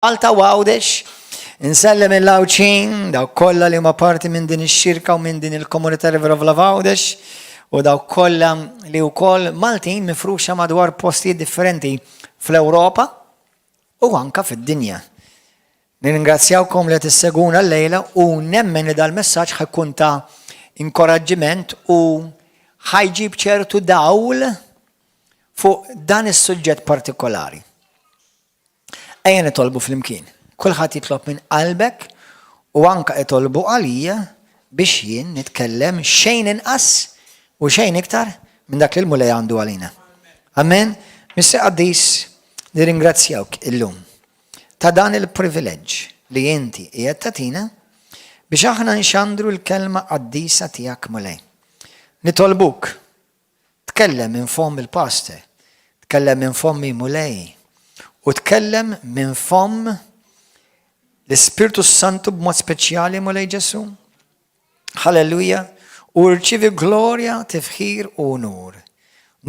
Malta u Għawdex. Insellem il-Għawdxin, dawk kollha li huma parti minn din ix-xirka u minn din il-komunità River of Love Għawdex u dawk kollha li wkoll Maltin mifruxa madwar postijiet differenti fl-Ewropa u anka fid-dinja. Nirringrazzjawkom li qed issegwuna llejla u nemmen li dal-messaġġ ħa jkun ta' inkoraġġiment u ħa jġib ċertu dawl fuq dan is-suġġett partikolari. Ejja nitolbu flimkien. Kulħadd jitlob minn qalbek u anka itolbu għalija biex jien nitkellem xejn inqas u xejn iktar minn dak li l-Mulej għandu għalina. Amen. Missier Qaddis, nirringrazzjawk illum ta' dan il-privileġġ li inti qiegħed tagħtina biex aħna nxandru l-kelma qaddisa tiegħek Mulej. Nitolbuk Tkellem minn fomm il-pastor, tkellem minn fommi Mulej, u tkellem minn fomm l-Ispirtu Santu b'mod speċjali Mulej Ġesu. Halleluja, u rċivi glorja, tifħir u unur.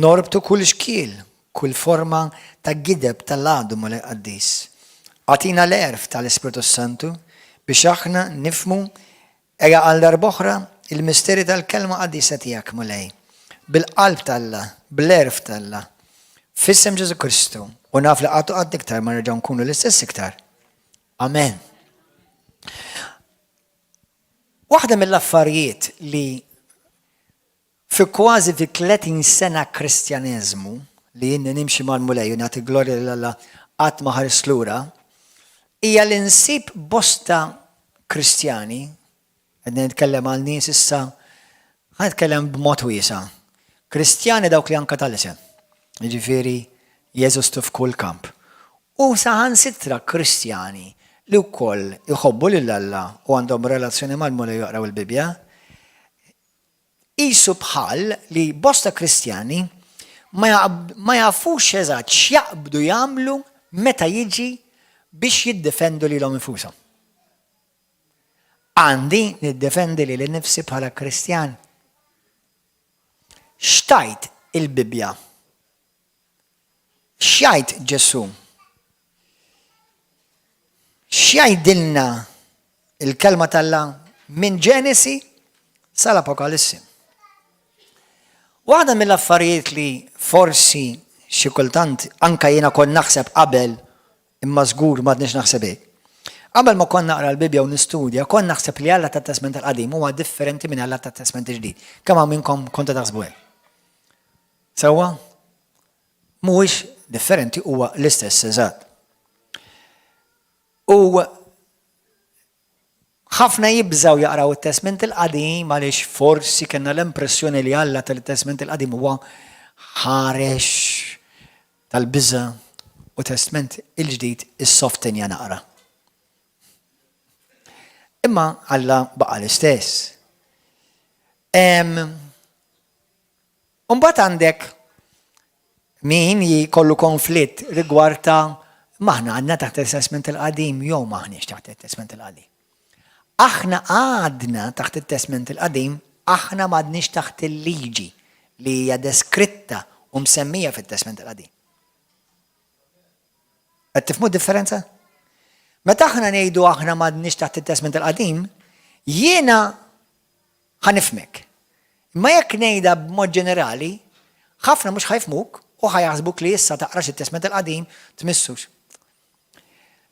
Norbtu kull xkiel, kull forma ta' gideb tal-għadu Mulej Qaddis. Agħtina l-għerf tal-Ispirtu Santu biex aħna nifhmu Ejja għal darb'oħra il-misteri tal-Kelma qaddisa tiegħek, Mulej, bil-qalb t'Alla, bl-għerf t'Alla. F'isem Ġesù Kristu, u naf li qatt u qatt iktar ma nerġgħu nkunu l-istess iktar. Amen. Waħda mill-affarijiet li Fi kważi fi 30 sena Kristjaneżmu li ilni nimxi mal-Mulej u nagħti glorja lil Alla qatt ma ħarist lura, hija li nsib bosta Kristjani, qed nitkellem għal nies issa, ħa nitkellem b'mod wiesa', Kristjani dawk li anke tal-isem, jiġifieri jeżistu f'kull kamp, u saħansitra Kristjani li wkoll iħobbu lil Alla u għandhom relazzjoni mal-Mulej u jaqraw il-Bibbja, Qisu bħal li bosta Kristjani ma jafux eżatt x'jaqbdu jagħmlu meta jiġi biex jiddefendu lilhom infushom. Għandi niddefendi lili nnifsi bħala Kristjan? X'tgħid il-Bibbja? X'jgħid Ġesù? X'jgħidilna il-Kelma t'Alla minn Ġenesi sal-Apokalissi? Waħda mill-affarijiet li forsi xi kultant anka jiena kont naħseb qabel imma żgur m'għadniex naħseb hekk. Qabel ma kont naqra l-Bibbja u nistudja, kont naħseb li Alla tat-Testment il-Qadim huwa differenti minn Alla tat-Testment il-Ġdid. Kemm hawn minnkom kontu taħsbu hekk? Sewwa? Mhuwiex differenti huwa l-istess eżatt. U ħafna jibżaw jaqraw it-Testment il-Qadim għaliex forsi kellna l-impressjoni li Alla tal-Testment il-Qadim huwa ħarex tal-biża u Testment il-Ġdid is-softenja naqra. Imma Alla baqa' l-istess. U mbagħad għandek min jkollu konflitt rigward ta' m'aħna għadna taħt it-Testment il-Qadim jew m'aħniex taħt it-Testment il-Qadim. Aħna għadna taħt it-Testment il-Qadim, aħna m'għadniex taħt il-liġi li hija deskritta u msemmija fit-Testment il-Qadim. Qed tifhmu d-differenza? Meta aħna ngħidu aħna m'għadniex taħt it-Testment il-Qadim, jiena Ħa nifhmek. Imma jekk ngħidha b'mod ġenerali, ħafna mhux ħa jifhmuk u ħa jaħsbuk li issa taqrax it-Testment il-Qadim, tmissux.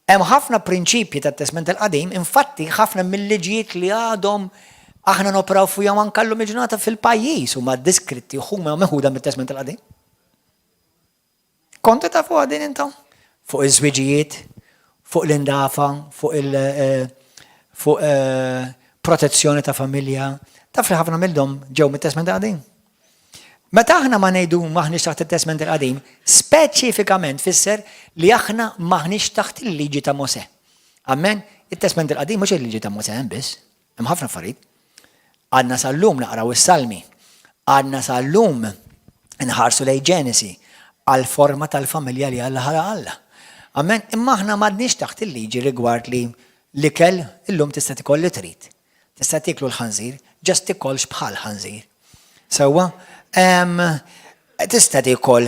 Hemm ħafna prinċipji tat-Testment il-Qadim, infatti ħafna mill-liġijiet li għadhom aħna nopraw fuqhom anke llum il-ġurnata fil-pajjiż huma deskritti u huma meħuda mit-Testment il-Qadim. Kontu tafuha din intom? Fuq iż-żwiġijiet, fuq l-indafa, fuq il- eh, fuq eh, protezzjoni ta' familja. Taf li ħafna minnhom ġew mit-Testment il-Qadim. Meta aħna ma ngħidu maħniex taħt it-Testment il-Qadim, speċifikament fisser li aħna maħniex taħt il-liġi ta' Mosè. Amen? Il-Testment il-Qadim mhux il-liġi ta' Mosè hemm biss, hemm ħafna affarijiet. Għadna sal-lum naqraw is-Salmi. Għadna sal-lum nħarsu lejn Ġenesi għall-forma tal-familja li Alla ħalaq Alla. Amen. Imma aħna m'għadniex taħt il-liġi rigward li l-ikel illum tista' tikol li trid. Tista' tieklu l-ħanżir, ġast tikolx bħal ħanżir. Sewwa? Tista' tikol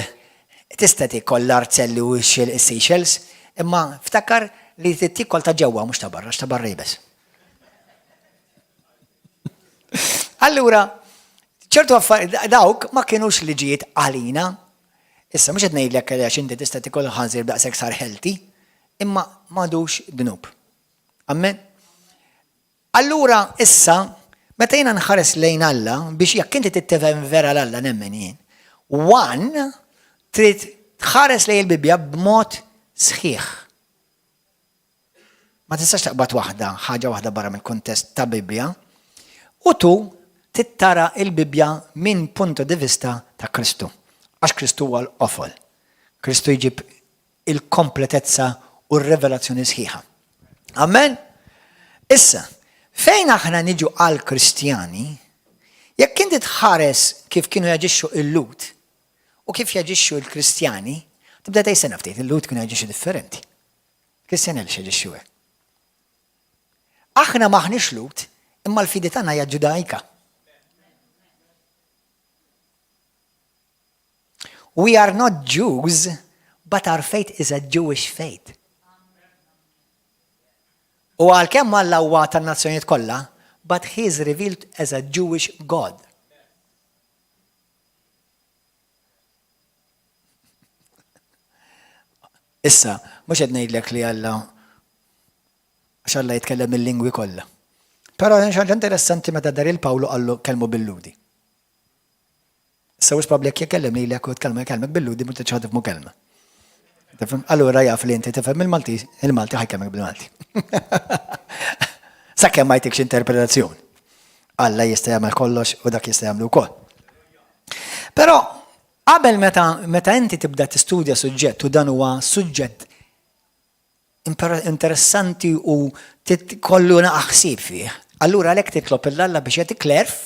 tista' tikol l-arzelli u x-seashells, imma ftakar li trid tiekol ta' ġewwa mhux ta' barra, ta' barra jibes. Allura, ċertu affarijiet dawk ma kienux liġijiet għalina. Issa mhux qed ngħidlek għax inti tista' tikol ħanżir daqshekk sar healthy, imma m'għadux dnub. Amen. Allura issa meta jiena nħares lejn Alla biex jekk inti tittifhem vera l-Alla nemmen jien, one trid tħares lejn il-Bibbja b'mod sħiħ. Ma tistax taqbad waħda, ħaġa waħda barra mill-kuntest ta' Bibbja. U tu tittara il-Bibbja minn punto di vista ta' Kristu. Għax Kristu huwa l-qofol. Kristu jġib il-kompletezza u r-revelazzjoni sħiħa. Amen? Issa, fejn aħna niġu għal Kristjani, jekk inti tħares kif kienu jaġixxu il-Lut u kif jaġixxu l-Kristjani, tibda tgħid sena ftit, il-Lut kienu jaġixxu differenti. Kristjani għaliex jaġixxu hekk? Aħna m'aħniex Lut, imma l-fidi tagħna hija Ġudaika. We are not Jews, but our faith is a Jewish faith. U għalkemm Alla huwa tan-nazzjonijiet kollha, but he is revealed as a Jewish God. Issa, mhux qed ngħidlek li Alla għax Alla jitkellem il-lingwi kollha. Però ħaġa interessanti meta dar il-Pawlu qallu kelmu bil-Ludi. Issa wis probabbli jekk jkellem lilek u tkellmu jkellmek bil-Ludi mhux tiċħad tifhmu kelma. Tifhem? Allura jaf li inti tifhem il-Malti, il-Malti ħajkellmek bil-Malti. Sakemm ma jtikx interpretazzjoni. Alla jista' jagħmel kollox u dak jista' jagħmlu wkoll. Però qabel meta meta inti tibda tistudja suġġett u dan huwa suġġett interessanti u kollu naqa' ħsieb fih. Allura għalhekk titlob il Alla biex jagħtik l-erf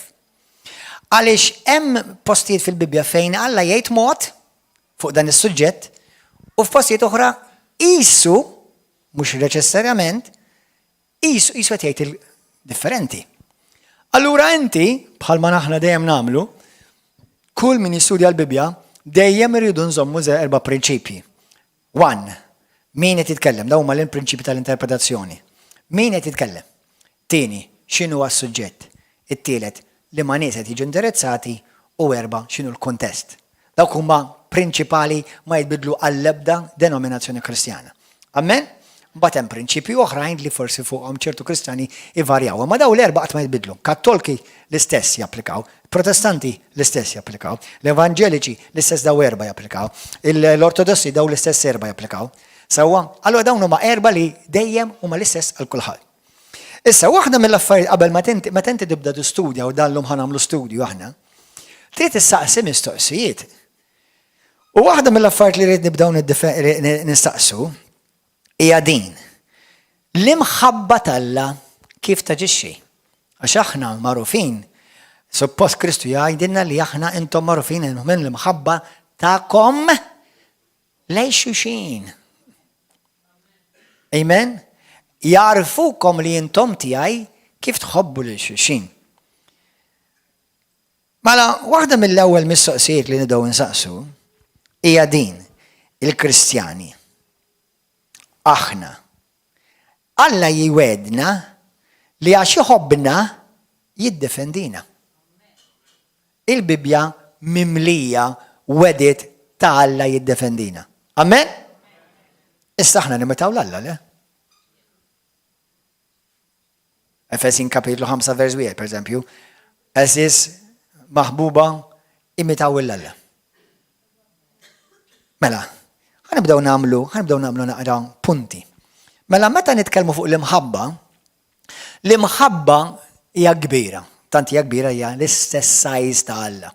għaliex hemm postijiet fil-Bibbja fejn Alla jgħid mod fuq dan is-suġġett u f'postijiet oħra qisu mhux neċessarjament qisu qisu qed jgħid il-differenti. Allura inti, bħalma aħna dejjem nagħmlu, kull min jistudja l-Bibbja dejjem irridu nżommu erba' prinċipji. One, min qed jitkellem, dawn huma l-prinċipji tal-interpretazzjoni. Min qed jitkellem? Tieni, x'inhu s-suġġett? It-tielet, liema nies qed jiġu indirizzati u erba' x'inhu l-kuntest. Dawk huma prinċipali ma jitbidlu għall-ebda denominazzjoni Kristjana. Amen? Mbagħad hemm prinċipji oħrajn li forsi fuqhom ċertu Kristjani ivarjaw, imma daw l-erba' qatt ma jitbidlu. Kattolki l-istess japplikaw, Protestanti l-istess japplikaw, l-Evanġeliċi l-istess daw erba' japplikaw, l-Ortodossi daw l-istess erba' japplikaw. Sewwa, allura dawn huma erba' li dejjem huma l-istess għal kulħadd. Issa, waħda mill-affarijiet qabel ma tinti meta inti tibda tistudja u dan llum ħa nagħmlu studju aħna, trid issaqsi mistoqsijiet. U waħda mill-affarijiet li rrid nibdew nistaqsu hija din. L-imħabba t'Alla kif taġixxi? Għax aħna magħrufin, suppost Kristu jgħidilna li aħna intom magħrufin minn l-imħabba tagħkom lejn xulxin. Amen? Jarfukom li intom tiegħi kif tħobbu lil xulxin. Mela, waħda mill-ewwel mistoqsijiet li nibdew insaqsu hija din, il-Kristjani. Aħna. Alla jwegħedna li għax iħobbna jiddefendina. Il-Bibbja mimlija wegħdiet ta' Alla jiddefendina. Amen? Issa aħna nimitaw l-Alla, le? Efesin kapitlu 5 vers 1, per eżempju, għeżież maħbuba imitaw il-Alla. Mela, ħanibdew nagħmlu, ħanibdew nagħmlu naqra punti. Mela meta nitkellmu fuq l-imħabba, l-imħabba hija kbira, tant hija kbira hija l-istess size ta' Alla.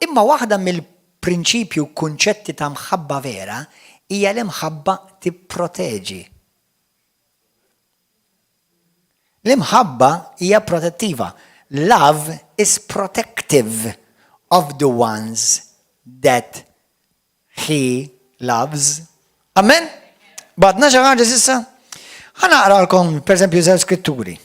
Imma waħda mill-prinċipju kunċetti ta' mħabba vera hija l-imħabba tipproteġi. L-imħabba hija protettiva. Love is protective of the ones that he loves. Amen? Badna xi ħaġa s'issa? Ħa naqralkom, per eżempju, żewġ skritturi.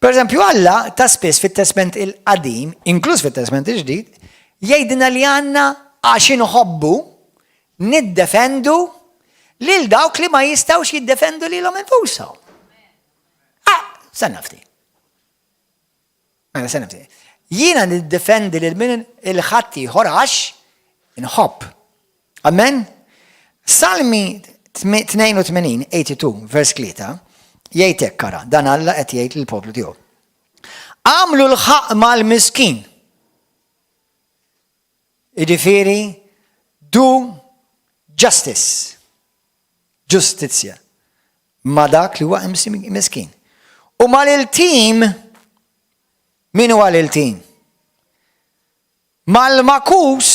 Per eżempju, Alla ta' spiss fit-Testment il-Qadim, inkluż fit-Testment il-Ġdid, jgħidilna li għandna għax inħobbu, niddefendu. Lil dawk li ma jistgħux jiddefendu lilhom infushom. Ah, stenna ftit. Mela stenna ftit. Jiena niddefendi lil min il-ħadd ieħor għax inħobb. Amen? Salmi 82, 82, vers 3, jgħid hekk ara, dan Alla qed jgħid lill-poplu tiegħu. Għamlu l-ħaqq mal-miskin. Jiġifieri do justice. Ġustizzja. Ma dak li huwa miskin. U mal-iltim, min huwa l-iltim? Mal-makus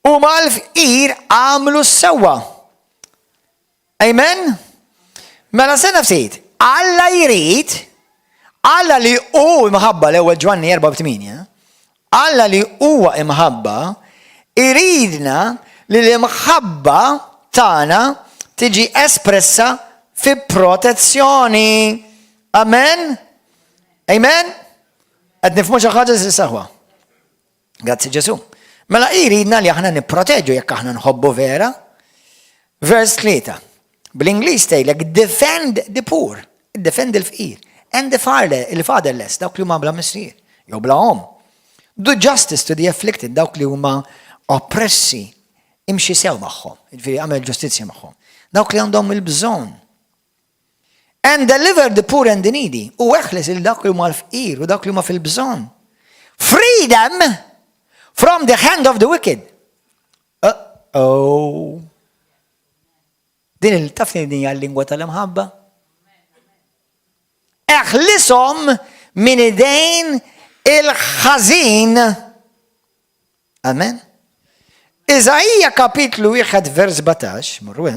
u mal-fqir għamlu s-sewwa. Amen? Mela stenna ftit. Alla jrid, Alla li hu imħabba l-ewwel Ġwanni 4 Alla li huwa imħabba, iridna li l-imħabba tagħna tiġi espressa fi protezzjoni. Amen? Amen? Qed nifhmu xi ħaġa saħwa. Grazzi Ġesu. Mela jridna li aħna nipproteġu jekk aħna nħobbu vera. Vers 3. Bl-Ingliż tgħidlek defend the poor, defend il-fqir, and the fatherless, dawk li huma bla missier, jew bla omm. Do justice to the afflicted, dawk li huma oppressi, imxi sew magħhom, jiġifieri għamel ġustizzja magħhom. Dawk li għandhom il-bżonn. And deliver the poor and the needy. U eħles il dak li huma l-fqir u dak li huma fil-bżonn. Free them from the hand of the wicked. Uh-oh. Din il-tafni din hija l-lingwa tal-imħabba. Eħlishom minn idejn il-ħażin. Amen. Iżaija kapitlu 1 vers 17, morru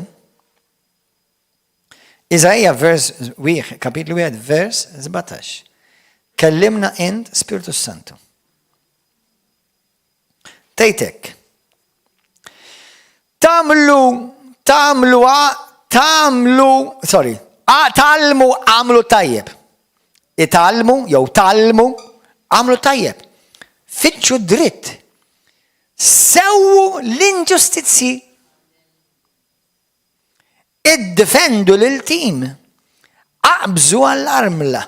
Iżaija vers wieħ, kapitlu 1 vers 17. Kellimna int Spiritu Santu. Tejtek. Tamlu, tamlu, tamlu, sorry, talmu għamlu tajjeb. Italmu, jew talmu, għamlu tajjeb. Fittxu dritt. Sewwu l-inġustizzi. Iddefendu lil-tim. Aqbżu għall-armla.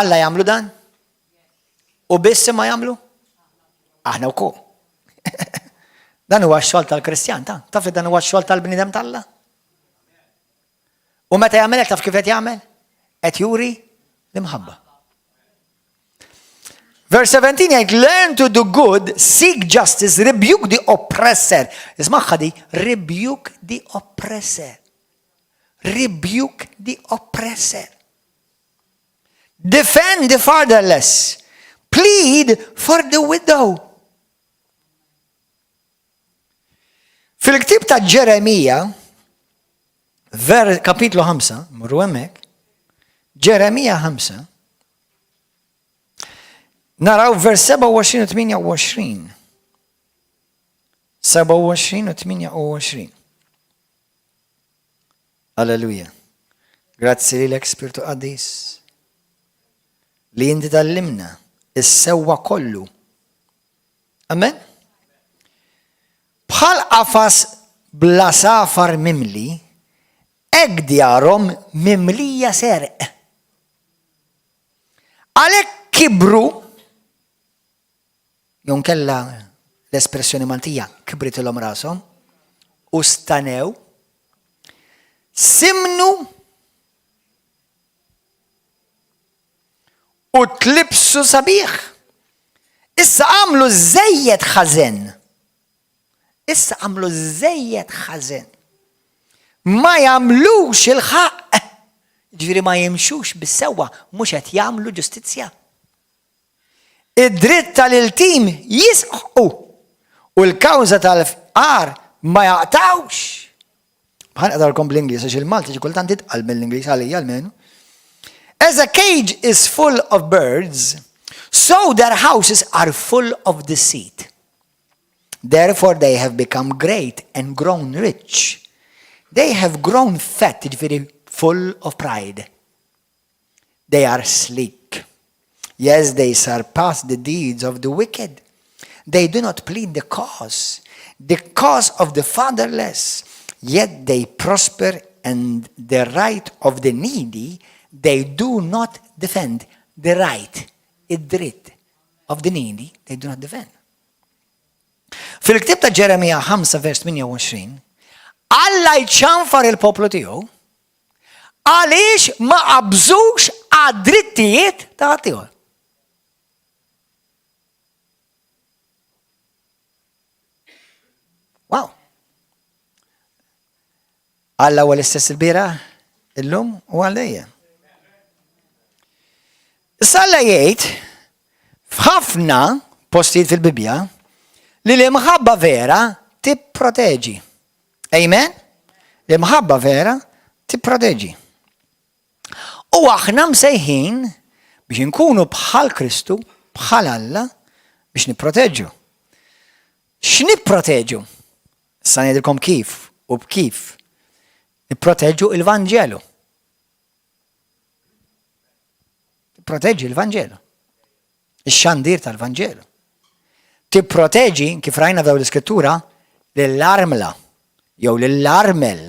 Alla jagħmlu dan? U biss ma jagħmlu? Aħna wkoll. Dan huwa x-xogħol tal-Kristjan, ta' taf li dan huwa x-xogħol tal-bniedem t'Alla? U meta jagħmel taf kif qed jagħmel? Qed juri l-imħabba. Verse 17 jgħid, learn to do good, seek justice, rebuke the oppressor. Ismagħha di, rebuke the oppressor. Rebuke the oppressor. Defend the fatherless. Plead for the widow. Fil-ktib ta' Ġeremija, ver kapitlu 5, morru hemmhekk, Ġeremija 5, naraw vers 27 u 28. 27 u 28. Alleluja. Grazzi lilek Spirtu Qaddis li inti tallimna is-sewwa kollu. Amen? Bħal qafas bla safar mimli, hekk djarhom mimlija serq. Għalhekk kibru jew nkella l-espressjoni Maltija kibritilhom rashom u stanew, simnu u tlibsu sabiħ. Issa għamlu żejjed ħażen. Issa għamlu żejjed ħażen. Ma jagħmlux il-ħaqq. Ġifieri ma jimxux bis-sewwa, mhux qed jagħmlu ġustizzja. Id-dritt tal-iltim jisħqu u l-kawża tal-fqar ma jaqtgħux. Ħa naqralkom bl-Ingliż għax il-Malti xi kultant itqal mill-Ingliż għalija almenu. As a cage is full of birds, so their houses are full of deceit. Therefore they have become great and grown rich. They have grown fat, ġifieri full of pride. They are sleek. Yes, they surpass the deeds of the wicked. They do not plead the cause. The cause of the fatherless, yet they prosper and the right of the needy they do not defend. The right, id-dritt of the needy they do not defend. Fil-ktieb ta' Ġeremija 5 vers 28, Alla jċanfar il-poplu tiegħu għaliex ma qabżux għad-drittijiet ta' ħaddieħor. Wow. Alla huwa l-istess il-bira, illum u għal dejjem. Issa Alla jgħid f'ħafna postijiet fil-Bibbja li l-imħabba vera tipproteġi. Amen? L-imħabba vera tipproteġi. U aħna msejħin biex inkunu bħal Kristu, bħal Alla, biex nipproteġu. X'nipproteġu? Sa ngħidilkom kif u b'kif. Nipproteġu il-Vanġelu. Tipproteġi l-Vanġelu. Ix-xandir tal-Vanġelu. Tipproteġi, kif rajna f'dawn l-iskrittura, lill-armla jew lill-armel.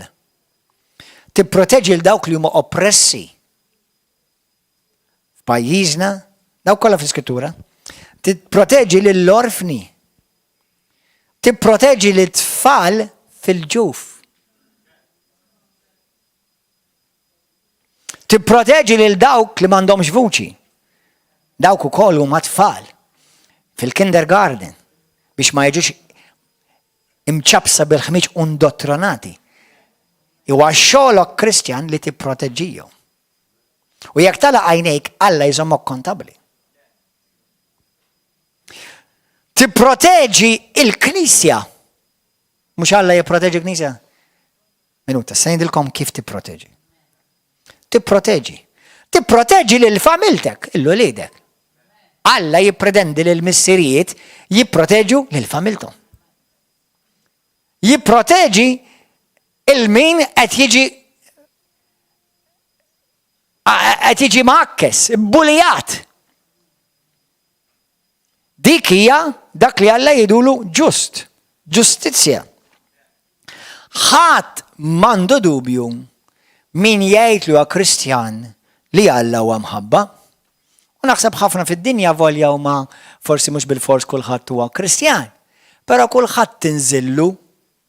Tipproteġi l dawk li huma oppressi. F'pajjiżna, dawk kollha fl-iskrittura, tipproteġi lill-orfni. Tipproteġi lit-tfal fil-ġuf. Tipproteġi lil dawk li m'għandhomx vuċi. Dawk ukoll huma tfal fil-kindergarten biex ma jiġux imċappsa bil-ħmieġ u ndottronati. Huwa xogħlok Kristjan li tipproteġġihom. U jekk tagħlaq għajnejk, Alla jżommok kontabbli. Tipproteġi il-Knisja. Mhux Alla jipproteġi l-Knisja? Minuta, se ngħidilkom kif tipproteġi. Tipproteġi. Tipproteġi lil familtek, il-ulidek. Alla jippretendi li l-missirijiet jipproteġu lil familthom. Jipproteġi il-min qed jiġi qed jiġi mgħakkes, bulijat. Dik hija dak li Alla jgħidulu ġust, ġustizzja. Ħadd m'għandu dubju min jgħid li huwa Kristjan li Alla huwa mħabba. U naħseb ħafna fid-dinja volja huma forsi mhux bilfors kulħadd huwa Kristjan, però kulħadd tinżillu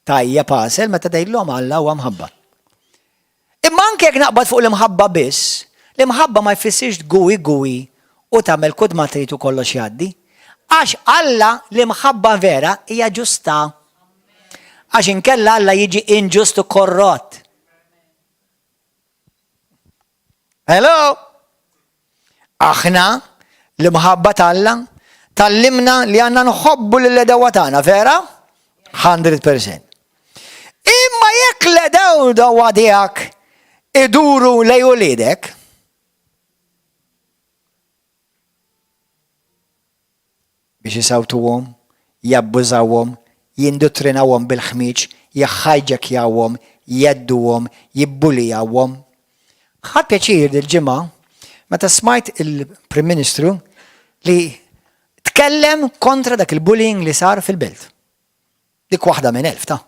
tajjeb għasel meta tgħidlhom Alla huwa mħabba. Imma anke jekk naqbad fuq l-imħabba biss, l-imħabba ma jfissirx tguwi guwi u tagħmel kull ma trid u kollox jgħaddi. Għax Alla l-imħabba vera hija ġusta. Għax inkella Alla jiġi inġust u korrott. Hello? Aħna l-imħabba t'Alla tallimna li għandna nħobbu lill-edewa tagħna, vera? 100%. Imma jekk l-edewa tiegħek iduru lej uliedek, biex isawtuhom, jabbużawhom, jinduttrinawhom bil-ħmieġ, jiħħajġekjawhom, jgħedduhom, jibbulijawhom. Ħadt pjaċir dil-ġimgħa meta smajt il-Prim Ministru li tkellem kontra dak il-bullying li sar fil-belt. Dik waħda minn elf ta'.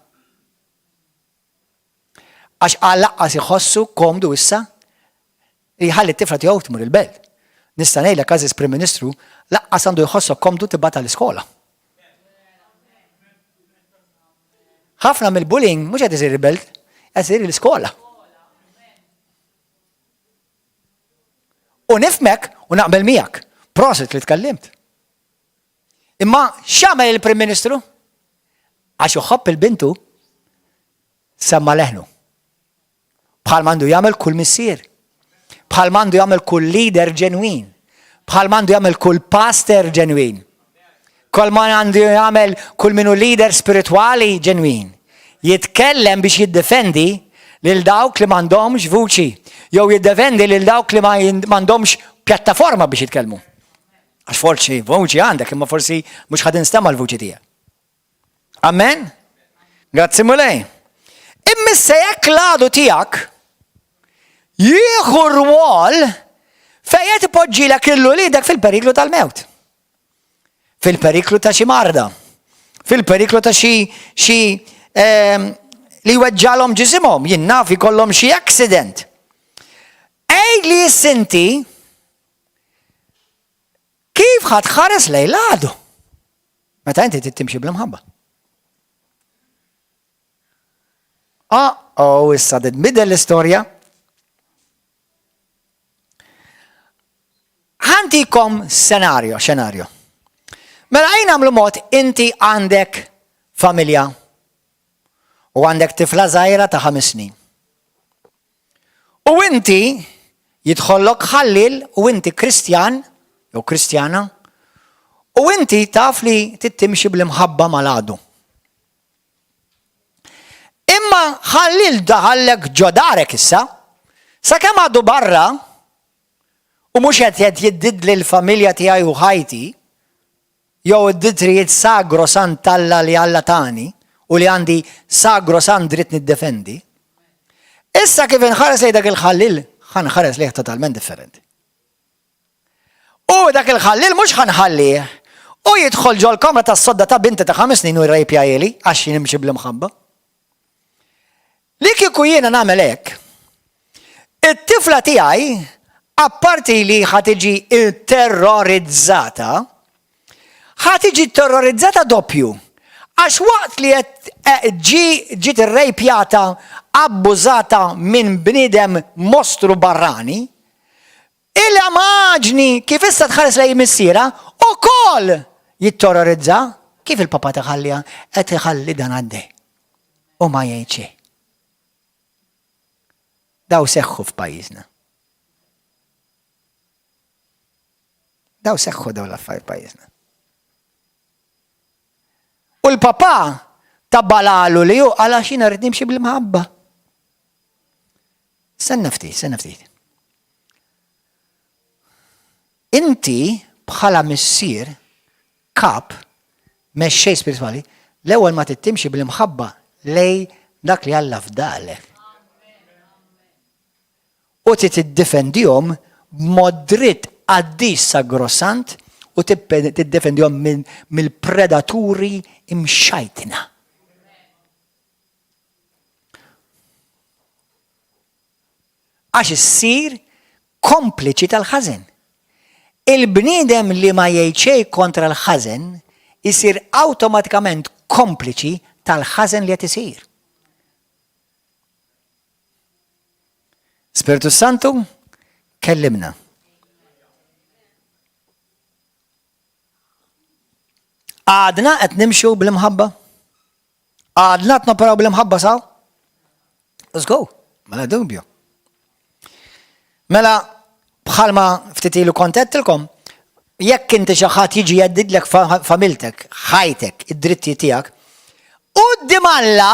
Għax qal laqqas iħossu komdu issa li jħalli t-tifla tiegħu tmur il-belt. Nista' ngħidlek għażiż Prim Ministru, laqqas għandu jħossok komdu tibgħatha l-iskola. Ħafna mill-bullying mhux qed isir il-belt, qed isir l-iskola. U nifmek u naqbel miegħek. Prosit li tkellimt. Imma x'għamel il-Prim Ministru? Għax uħobb il-bintu semma leħnu. Bħal mandu jagħmel kull missier. Bħal mandu jagħmel kull leader ġenwin. Bħal mandu jagħmel kull pastor ġenwin. Kull ma għandu jagħmel kull minu leader spiritwali ġenwin. Jitkellem biex jiddefendi lil dawk li m'għandhomx vuċi jew jiddefendi lil dawk li m'għandhomx pjattaforma biex jitkellmu. Għax forsi vuċi għandek, imma forsi mhux ħad instema' l-vuċi tiegħek. Amen? Grazzi Mulej. Imma se jekk l-għadu tiegħek jieħu rwol fejn qed ipoġġilek il-uliedek fil-periklu tal-mewt. Fil-periklu ta' xi marda. Fil-periklu ta' xi xi ehm, li jweġġalhom ġisimhom, jien naf ikollhom xi accident. Għidli inti kif ħa tħares lejn l-għadu? Meta inti trid timxi bl-imħabba. Ah, oh, issa titbidel l-istorja. Ħantikom senarjo, xenarjo. Mela għajn għamlu mod inti għandek familja u għandek tifla żgħira ta' ħames snin. U inti jidħollok ħallil u inti Kristjan jew Kristjana u inti taf li tittimxi bl-imħabba mal-għadu. Imma ħallil daħallek ġo darek issa, sakemm għadu barra u mhux qed jheddidli l-familja tiegħi u ħajti, jew id-drittijiet sagrosant t'Alla li Alla tani u li għandi sagrosant dritt niddefendi. Issa kif inħares lejn dak il-ħallil, ħa nħares lejh totalment differenti. U dak il-ħallil mhux ħa nħallih u jidħol ġol-kamra tas-sodda ta' binti ta' ħames snin u jrejpjajeli għax jien nimxi bl-imħabba. Li kieku jiena nagħmel hekk, it-tifla tiegħi apparti li ħa tiġi terrorizzata, ħa tiġi terrorizzata doppju. Għax waqt li qed eh, ġi ġiet irrejpjata, abbużata minn bniedem mostru barrani, Il-immaġni kif issa tħares lejn missierha ukoll jitterrorizza kif il-papa tħalliha qed iħalli dan għaddej. U ma jgħid xejn. Daw seħħu f'pajjiżna. Daw seħħu daw l-affarijiet pajjiżna. U l-papà ta' balalu li hu għala xina rrid nimxi bil-mħabba. Stenna ftit, stenna ftit. Inti bħala missier, kap, mexxej spiritwali, l-ewwel ma tittimxi bil-imħabba lej dak li Alla fdalek. U trid tiddefendihom b'mod dritt qaddis sagrosant u tiddefendihom mill-predaturi imxajtna. Għax issir kompliċi tal-ħażen. Il-bniedem li ma jgħid xejn kontra l-ħażen isir awtomatikament kompliċi tal-ħażen li qed isir. Spiritu Santu, kellimna. Għadna qed nimxu bl-imħabba? Għadna qed noperaw bl-imħabba saw? Let's go. Mela dubju. Mela bħalma ftit ilu kont għedtilkom, jekk inti xi ħadd jiġi jgħeddidlek familtek, ħajtek, id-dritti tiegħek, quddiem Alla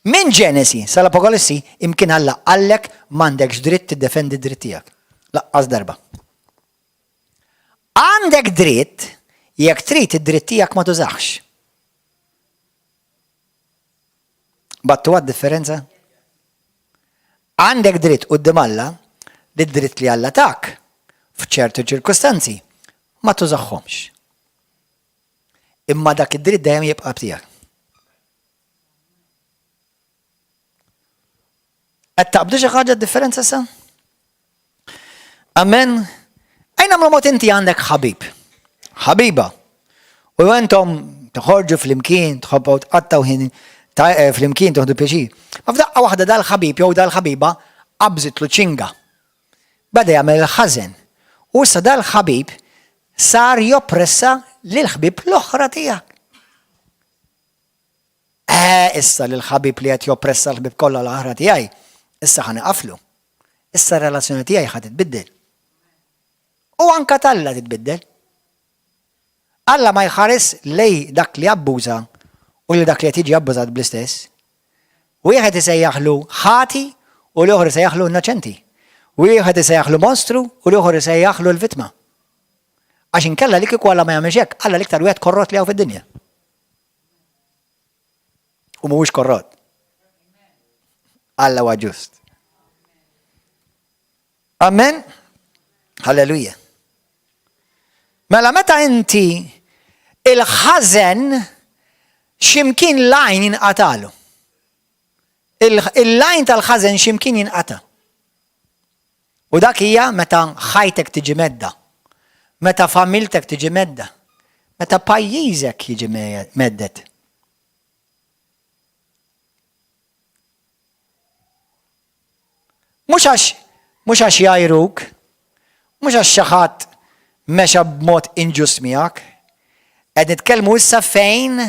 minn Ġenesi sal-Apokalissi imkien Alla qallek m'għandekx dritt tiddefendi d-dritt tiegħek. Laqqas darba. Għandek dritt jekk trid id-dritt tiegħek ma tużax. Battu għad-differenza? Għandek dritt quddiem Alla li d-dritt li Alla tak f'ċertu ċirkustanzi ma tużahomx. Imma dak id-dritt dejjem jibqa' tiegħek. Qed taqbdu xi ħaġa differenza sa? Amen. Ejn nagħmlu mod inti għandek ħabib. Ħabiba. U intom toħorġu flimkien, tħobbu tqattaw ħin eh, flimkien toħdu pjaċir. Ma f'daqqa waħda dal-ħabib jew dal-ħabiba qabżitlu ċinga. Beda jagħmel il-ħażen. U issa dal-ħabib sar joppressa lil ħbib l-oħra tiegħek. Eh, issa li l-ħabib li qed joppressa l-ħbib kollha l-oħra tiegħi, issa ħa niqaflu. Issa r-relazzjoni tiegħi ħa titbiddel. U anka t'Alla titbiddel. Alla ma jħares lej dak li abbuża u li dak li qed jiġi abbużat bl-istess. Wieħed isejjaħlu ħati u l-ieħor isejjaħlu innoċenti. Wieħed isejjaħlu monstru u l-ieħor isejjaħlu l-vittma. Għax inkella li kieku Alla ma jagħmilx hekk, Alla l-iktar wieħed korrott li hawn fid-dinja. U mhuwiex korrott. Alla huwa ġust. Amen. Halleluja. Mela meta inti il-ħażen. X'imkien l-għajn jinqatalu. Il-għajn tal-ħażen x'imkien jinqata'. U dak hija meta ħajtek tiġi medda, meta familtek tiġi medda, meta pajjiżek jiġi medded. Mhux għax mhux għax jgħajruk, mhux għax xi ħadd mexa b'mod inġust miegħek. Qed nitkellmu issa fejn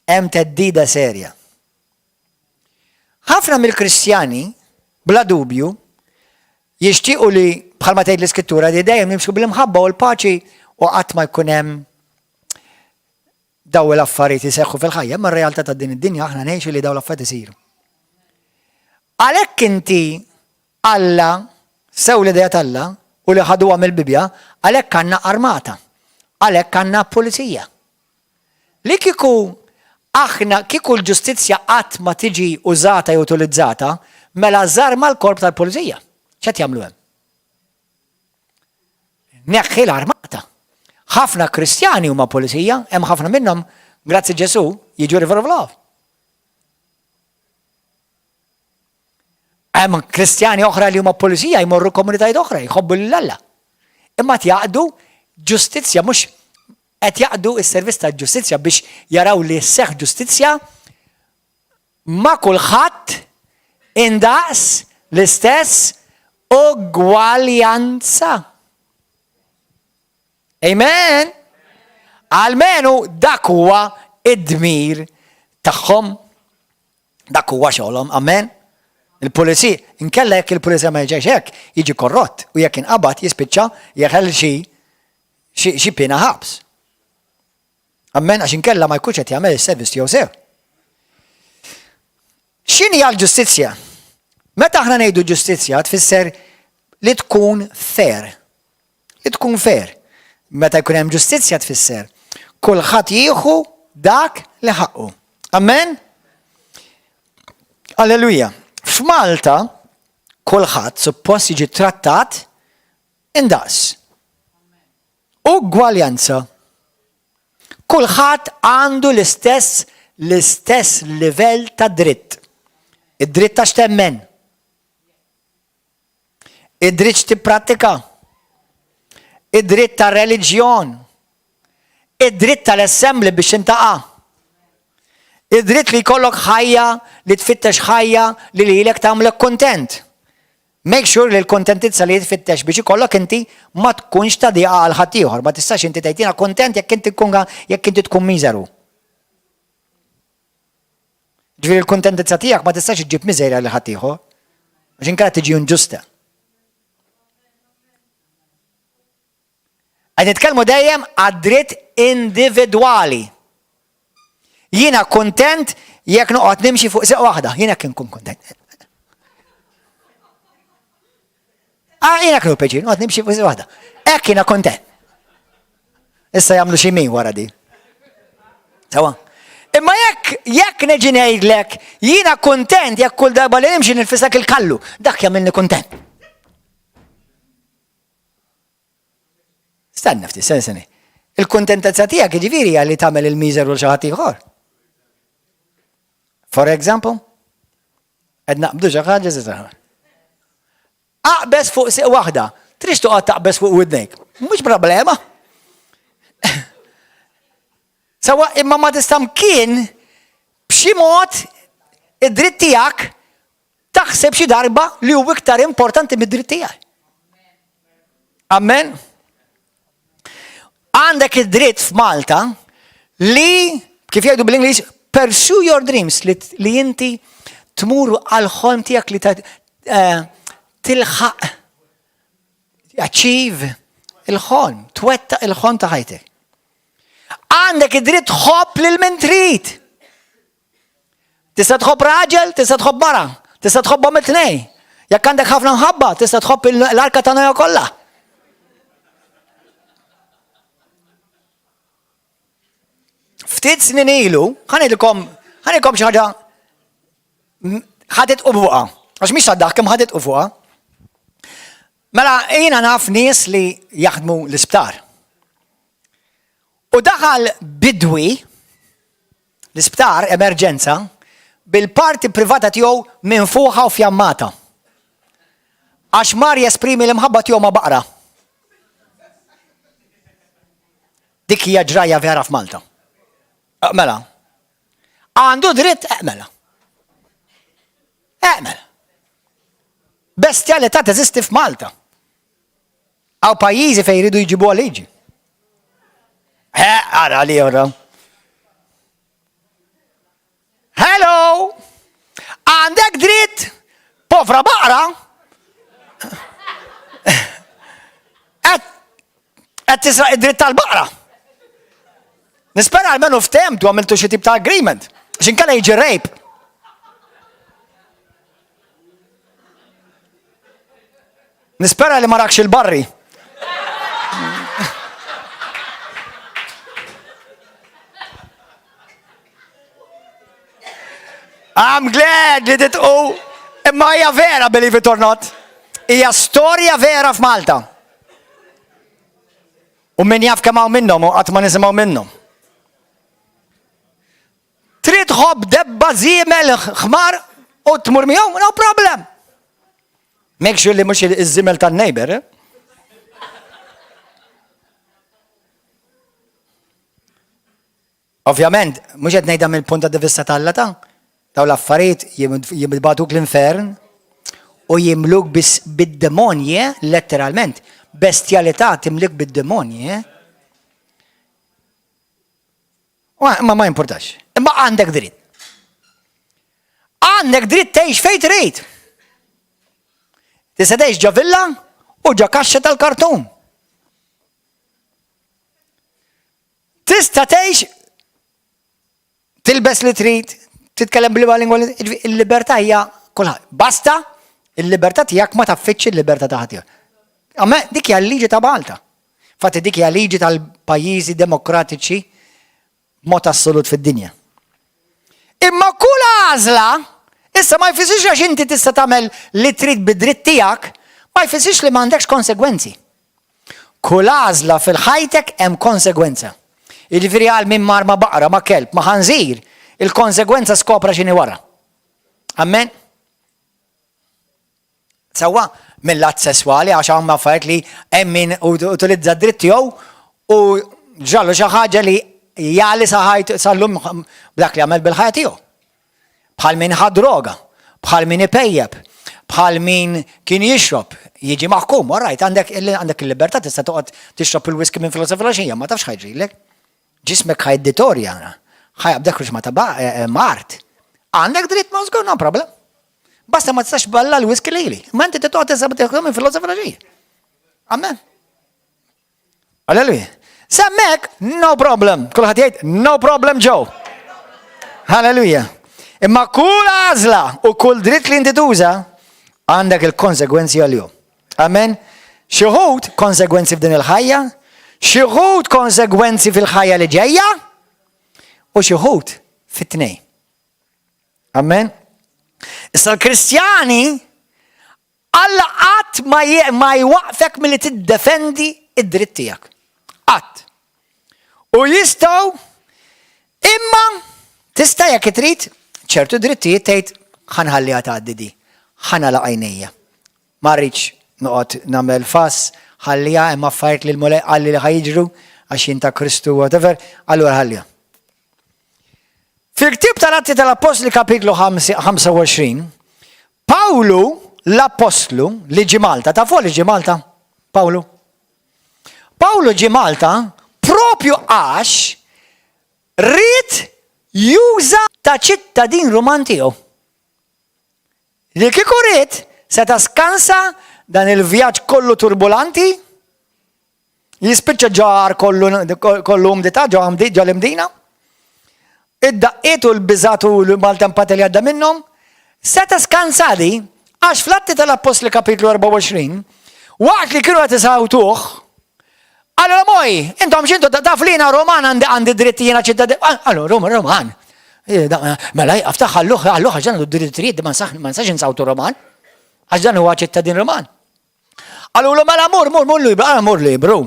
hemm theddida serja. Ħafna mill-Kristjani, bla dubju, jixtiequ li bħalma tgħid l-Iskrittura li dejjem nimxu bl-imħabba u l-paċi u qatt ma jkun hemm daw l-affarijiet iseħħu fil-ħajja, imma r-realtà ta' din id-dinja aħna ngħixu li daw l-affarijiet isiru. Għalhekk inti Alla, sew l-idea t'Alla u li ħaduha mill-Bibbja, għalhekk għandna armata, għalhekk għandna pulizija. Li kieku aħna kieku l-ġustizzja qatt ma tiġi użata jew utilizzata, mela żarma l-korp tal-pulizija. X'qed jagħmlu hemm? Neħħi l-armata. Ħafna Kristjani huma pulizija, hemm ħafna minnhom, grazzi Ġesu, jiġu River of Love. Hemm Kristjani oħra li huma pulizija jmorru komunitajiet oħra, jħobbu lil Alla. Imma jaqdu ġustizzja mhux qed jaqdu s-servizz ta' ġustizzja biex jaraw li sseħħ ġustizzja ma' kulħadd indaqs l-istess ugwaljanza. Amen! Almenu dak huwa id-dmir tagħhom. Dak huwa xogħolhom, amen? Il-pulizija, inkella jekk il-pulizija ma jiġix hekk, jiġi korrott u jekk inqabad jispiċċa jeħel xi xi piena ħabs. Amen, għax inkella ma jkunx qed jagħmel is-service tiegħu sew. X'inhi l-ġustizzja? Meta aħna ngħidu ġustizzja tfisser li tkun fair. Li tkun fair. Meta jkun hemm ġustizzja tfisser kulħadd jieħu dak li ħaqqu. Amen? Alleluja. F'Malta kulħadd suppost jiġi trattat indaqs. Ugwaljanza. Kulħadd għandu l-istess l-istess livell ta' dritt. Id-dritt ta' x'temmen. Id-dritt x'tipprattika. Id-dritt ta' reliġjon. Id-dritt tal-assembly biex tintaqa'. Id-dritt li jkollok ħajja li tfittex ħajja li lilek tagħmlek kuntent. Make sure li l-kuntentizza li tfittex biex ikollok inti ma tkunx ta' diqa għal ħaddieħor. Ma tistax inti tgħid jiena kuntent jekk inti tkun jekk inti tkun miżeru. Ġifieri l-kuntentizza tiegħek ma tistax iġġib miżerja lil ħaddieħor. Għax inkella tiġi inġusta. Qed nitkellmu dejjem għad-dritt individwali. Jiena kuntent jekk noqgħod nimxi fuq seq waħda, jiena kien kun kuntent. Ah, jiena kienu peċin, noqgħod nimxi fuq seq waħda. Hekk jiena kuntent. Issa jagħmlu xi min wara di. Sawa. Imma jekk jekk neġi ngħidlek jiena kuntent jekk kull darba li nimxi nilfisak il-kallu, dak jagħmilni kuntent. Stenna ftit, stenna stenna. Il-kuntentezza tiegħek jiġifieri hija li tagħmel il-miżer u xi ħadd ieħor. For example, qed naqbdu xi ħaġa se Aqbeż fuq siq waħda, trix toqgħod taqbeż fuq widnejk. Mhux problema. Sawa imma ma tista' mkien b'xi mod id-dritt tiegħek taħseb xi darba li hu iktar importanti mid-dritt tiegħi. Amen. Għandek id-dritt f'Malta li, kif jgħidu bl-Ingliż, pursue your dreams, li, li inti tmur għal-ħolm tiegħek li eh, tilħaq achieve il-ħolm, twetta il-ħolm ta' ħajtek. Għandek id-dritt tħobb lil min trid. Tista' tħobb raġel, tista' tħobb mara, tista' tħobbhom it-tnejn. Jekk għandek ħafna mħabba, tista' tħobb l-arka ta' Noja kollha. Ftit snin ilu, ħanidilkom, ħanidilkom xi ħaġa ħadet u fuqha. Għax mhix saddaħ kemm ħadet u fuqha. Mela jiena naf nies li jaħdmu l-isptar. U daħal bidwi. L-isptar, emerġenza, bil-parti privata tiegħu minfuħa u fjammata. Għax mar jesprimi l-imħabba tiegħu ma' baqra. Dik hija ġrajja vera f'Malta. Eh, mela. Għandu dritt, eh, mela. Eh, mela. Bestjalità teżisti f'Malta. Hawn pajjiżi fejn jridu jġibuha liġi. Ara li ora. Hello! Għandek dritt, povra baqra, qed tisraq id-dritt tal-baqra. Nispera almenu ftemtu għamiltu xi tip ta' agreement. X'inkella jiġi rape. Nispera li ma rakx il-barri. I'm glad li titqu imma hija vera believe it or not. Hija storja vera f'Malta. U min jaf kemm hawn minnhom u qatt ma nisimgħu minnhom. Trid tħobb debba żiemel ħmar u tmur miegħu, no problem. Make sure li mhux iż-żiemel tan-neighbor. Eh? Ovvjament, mhux qed ngħidha mill-punt ta' vista tal ta' daw l-affarijiet jibbatuk l-infern u jimluk bid-demonji, eh? letteralment. Bestjalità timlik bid-demonji. Eh? Ma ma importax. Imma għandek dritt. Għandek dritt tgħix fejn trid. Tista' tgħix ġo villa u ġo kaxxa tal-kartun. Tista' tgħix tilbes li trid, titkellem b'liema lingwa li il-libertà hija kulħadd. Basta il-libertà tiegħek ma taffiċċi l-libertà ta' ħadd. Amma dik hija l-liġi ta' Malta. Infatti dik hija liġi tal-pajjiżi demokratiċi b'mod assolut fid-dinja. Imma kull għażla issa ma jfissirx għax inti tista' tagħmel li trid bid-dritt tiegħek, ma jfissirx li m'għandekx konsegwenzi. Kull għażla fil-ħajtek hemm konsegwenza. Jiġifieri għal min mar ma' baqra, ma' kelb, ma' ħanżir, il-konsegwenza skopra x'inhi wara. Amen? Sewwa mill-att sesswali għax hawn affarijiet li hemm min utilizza d-dritt tiegħu u ġrallu xi ħaġa li jali sa ħajtu sal-lum b'dak li għamel bil-ħajja tiegħu. Bħal min ħa droga, bħal min ipejjep, bħal min kien jixrob, jiġi maħkum, all right, għandek għandek il-libertà tista' toqgħod tixrob il-whisky minn filgħodu sa filgħaxija, ma tafx ħajġrilek. Ġismek ħa jidditorja, ħa jaqbdek ruxma ta' eh, mart. Għandek dritt ma żgur no problem. Basta ma tistax balla l-whisky lili. Ma inti titqgħod tista' tieħdu minn filgħodu sa filgħaxija. Amen. Alleluja. Semmek, no problem. Kulħadd jgħid, no problem Joe. Halleluja. Imma kull għażla u kull dritt li inti tuża għandek il-konsegwenzi għal-jum. Amen. Xi wħud konsegwenzi f'din il-ħajja, xi wħud konsegwenzi fil-ħajja li ġejja, u xi wħud fit-tnej. Amen. Issa l-Kristjani Alla qatt ma jwaqfek milli tiddefendi id-dritt tiegħek. Qatt. U jistgħu imma tista' jekk trid ċertu drittijiet tgħid ħa nħalliha tgħaddi di. Ħa nagħlaq għajnejja. Ma rridx noqgħod nagħmel fass, ħalliha hemm affarijiet li l-Mulej qalli li ħa jiġru għax jien ta' Kristu whatever, allura ħalliha. Fil-ktieb tal-Atti tal-Appostli kapitlu 25, Pawlu l-Appostlu li ġie Malta, tafu li ġie Malta? Pawlu. Pawlu ġie Malta propju għax ried juża ta' ċittadin Ruman tiegħu. Li kieku ried seta' skansa dan il-vjaġġ kollu turbulanti, jispiċċa ġar kollu kollu umdità ġo ġo l-imdina. Id-daqqiet u l-biżat u l-maltempati li għadda minnhom, seta' skansa di għax fl-Atti tal-Appostli kapitlu 24, waqt li kienu qed isawtuh, Allora moj, intom xintu taf li jiena Roman għandi għandi dritt jiena ċittadin. Allora Roman, Roman. Eh, mela jaqaf ta' ħalluh, ħalluh għax dan għandu drittijiet ma nsax insawtu Roman. Għax dan huwa ċittadin Roman. Qalulu mela mur, mur, mur libru, mur libru.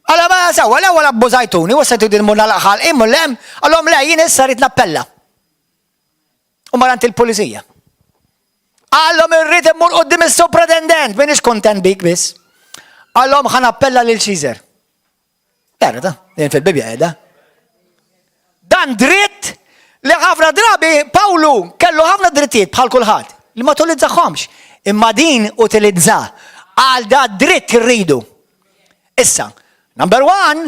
Għala ma sawa, l-ewwel abbużajtuni, u issa tridu mmur nagħlaq ħalqi, mmur 'l hemm, qalhom le, jien issa rrid nappella. U mar għand il-pulizija. Qallhom irrid immur quddiem is-supretendent, m'iniex kuntent bik biss. Qallhom ħa nappella lil Caesar. Vera ta, din fil-Bibbja qiegħda. Dan dritt li ħafna drabi Pawlu kellu ħafna drittijiet bħal kulħadd li ma utilizzaħomx. Imma din utilizza għal da dritt irridu. Issa, number one,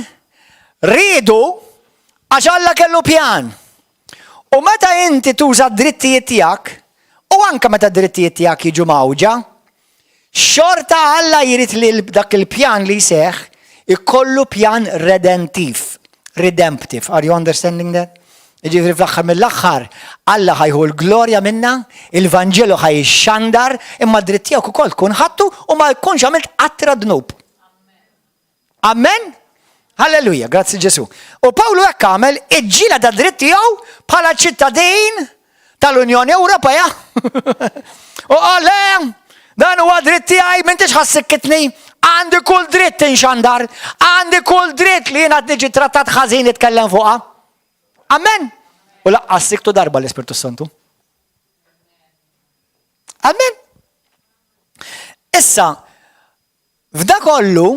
rridu għax Alla kellu pjan. U meta inti tuża d-drittijiet tiegħek, u anke meta d-drittijiet tiegħek jiġu mgħawġa, xorta Alla jrid li dak il-pjan li jseħħ ikollu pjan redentiv, redemptive. Are you understanding that? Jiġifieri fl-aħħar mill-aħħar, Alla ħa jieħu l-glorja minna, il-Vanġelu ħa jixxandar, imma d-dritt tiegħek ukoll tkun ħadtu u ma jkunx għamilt qatra dnub. Amen? Halleluja, grazzi Ġesu. U Pawlu hekk għamel iġġieled għad-dritt tiegħu bħala ċittadin tal-Unjoni Ewropea. U qal dan huwa dritt tiegħi m'intix ħa ssikkitni. Għandi kull dritt inxandar, għandi kull dritt li jiena niġi trattat ħażin nitkellem fuqha. Amen. U lanqas sikktu darba l-Ispirtu Santu. Amen. Issa, F'da kollu,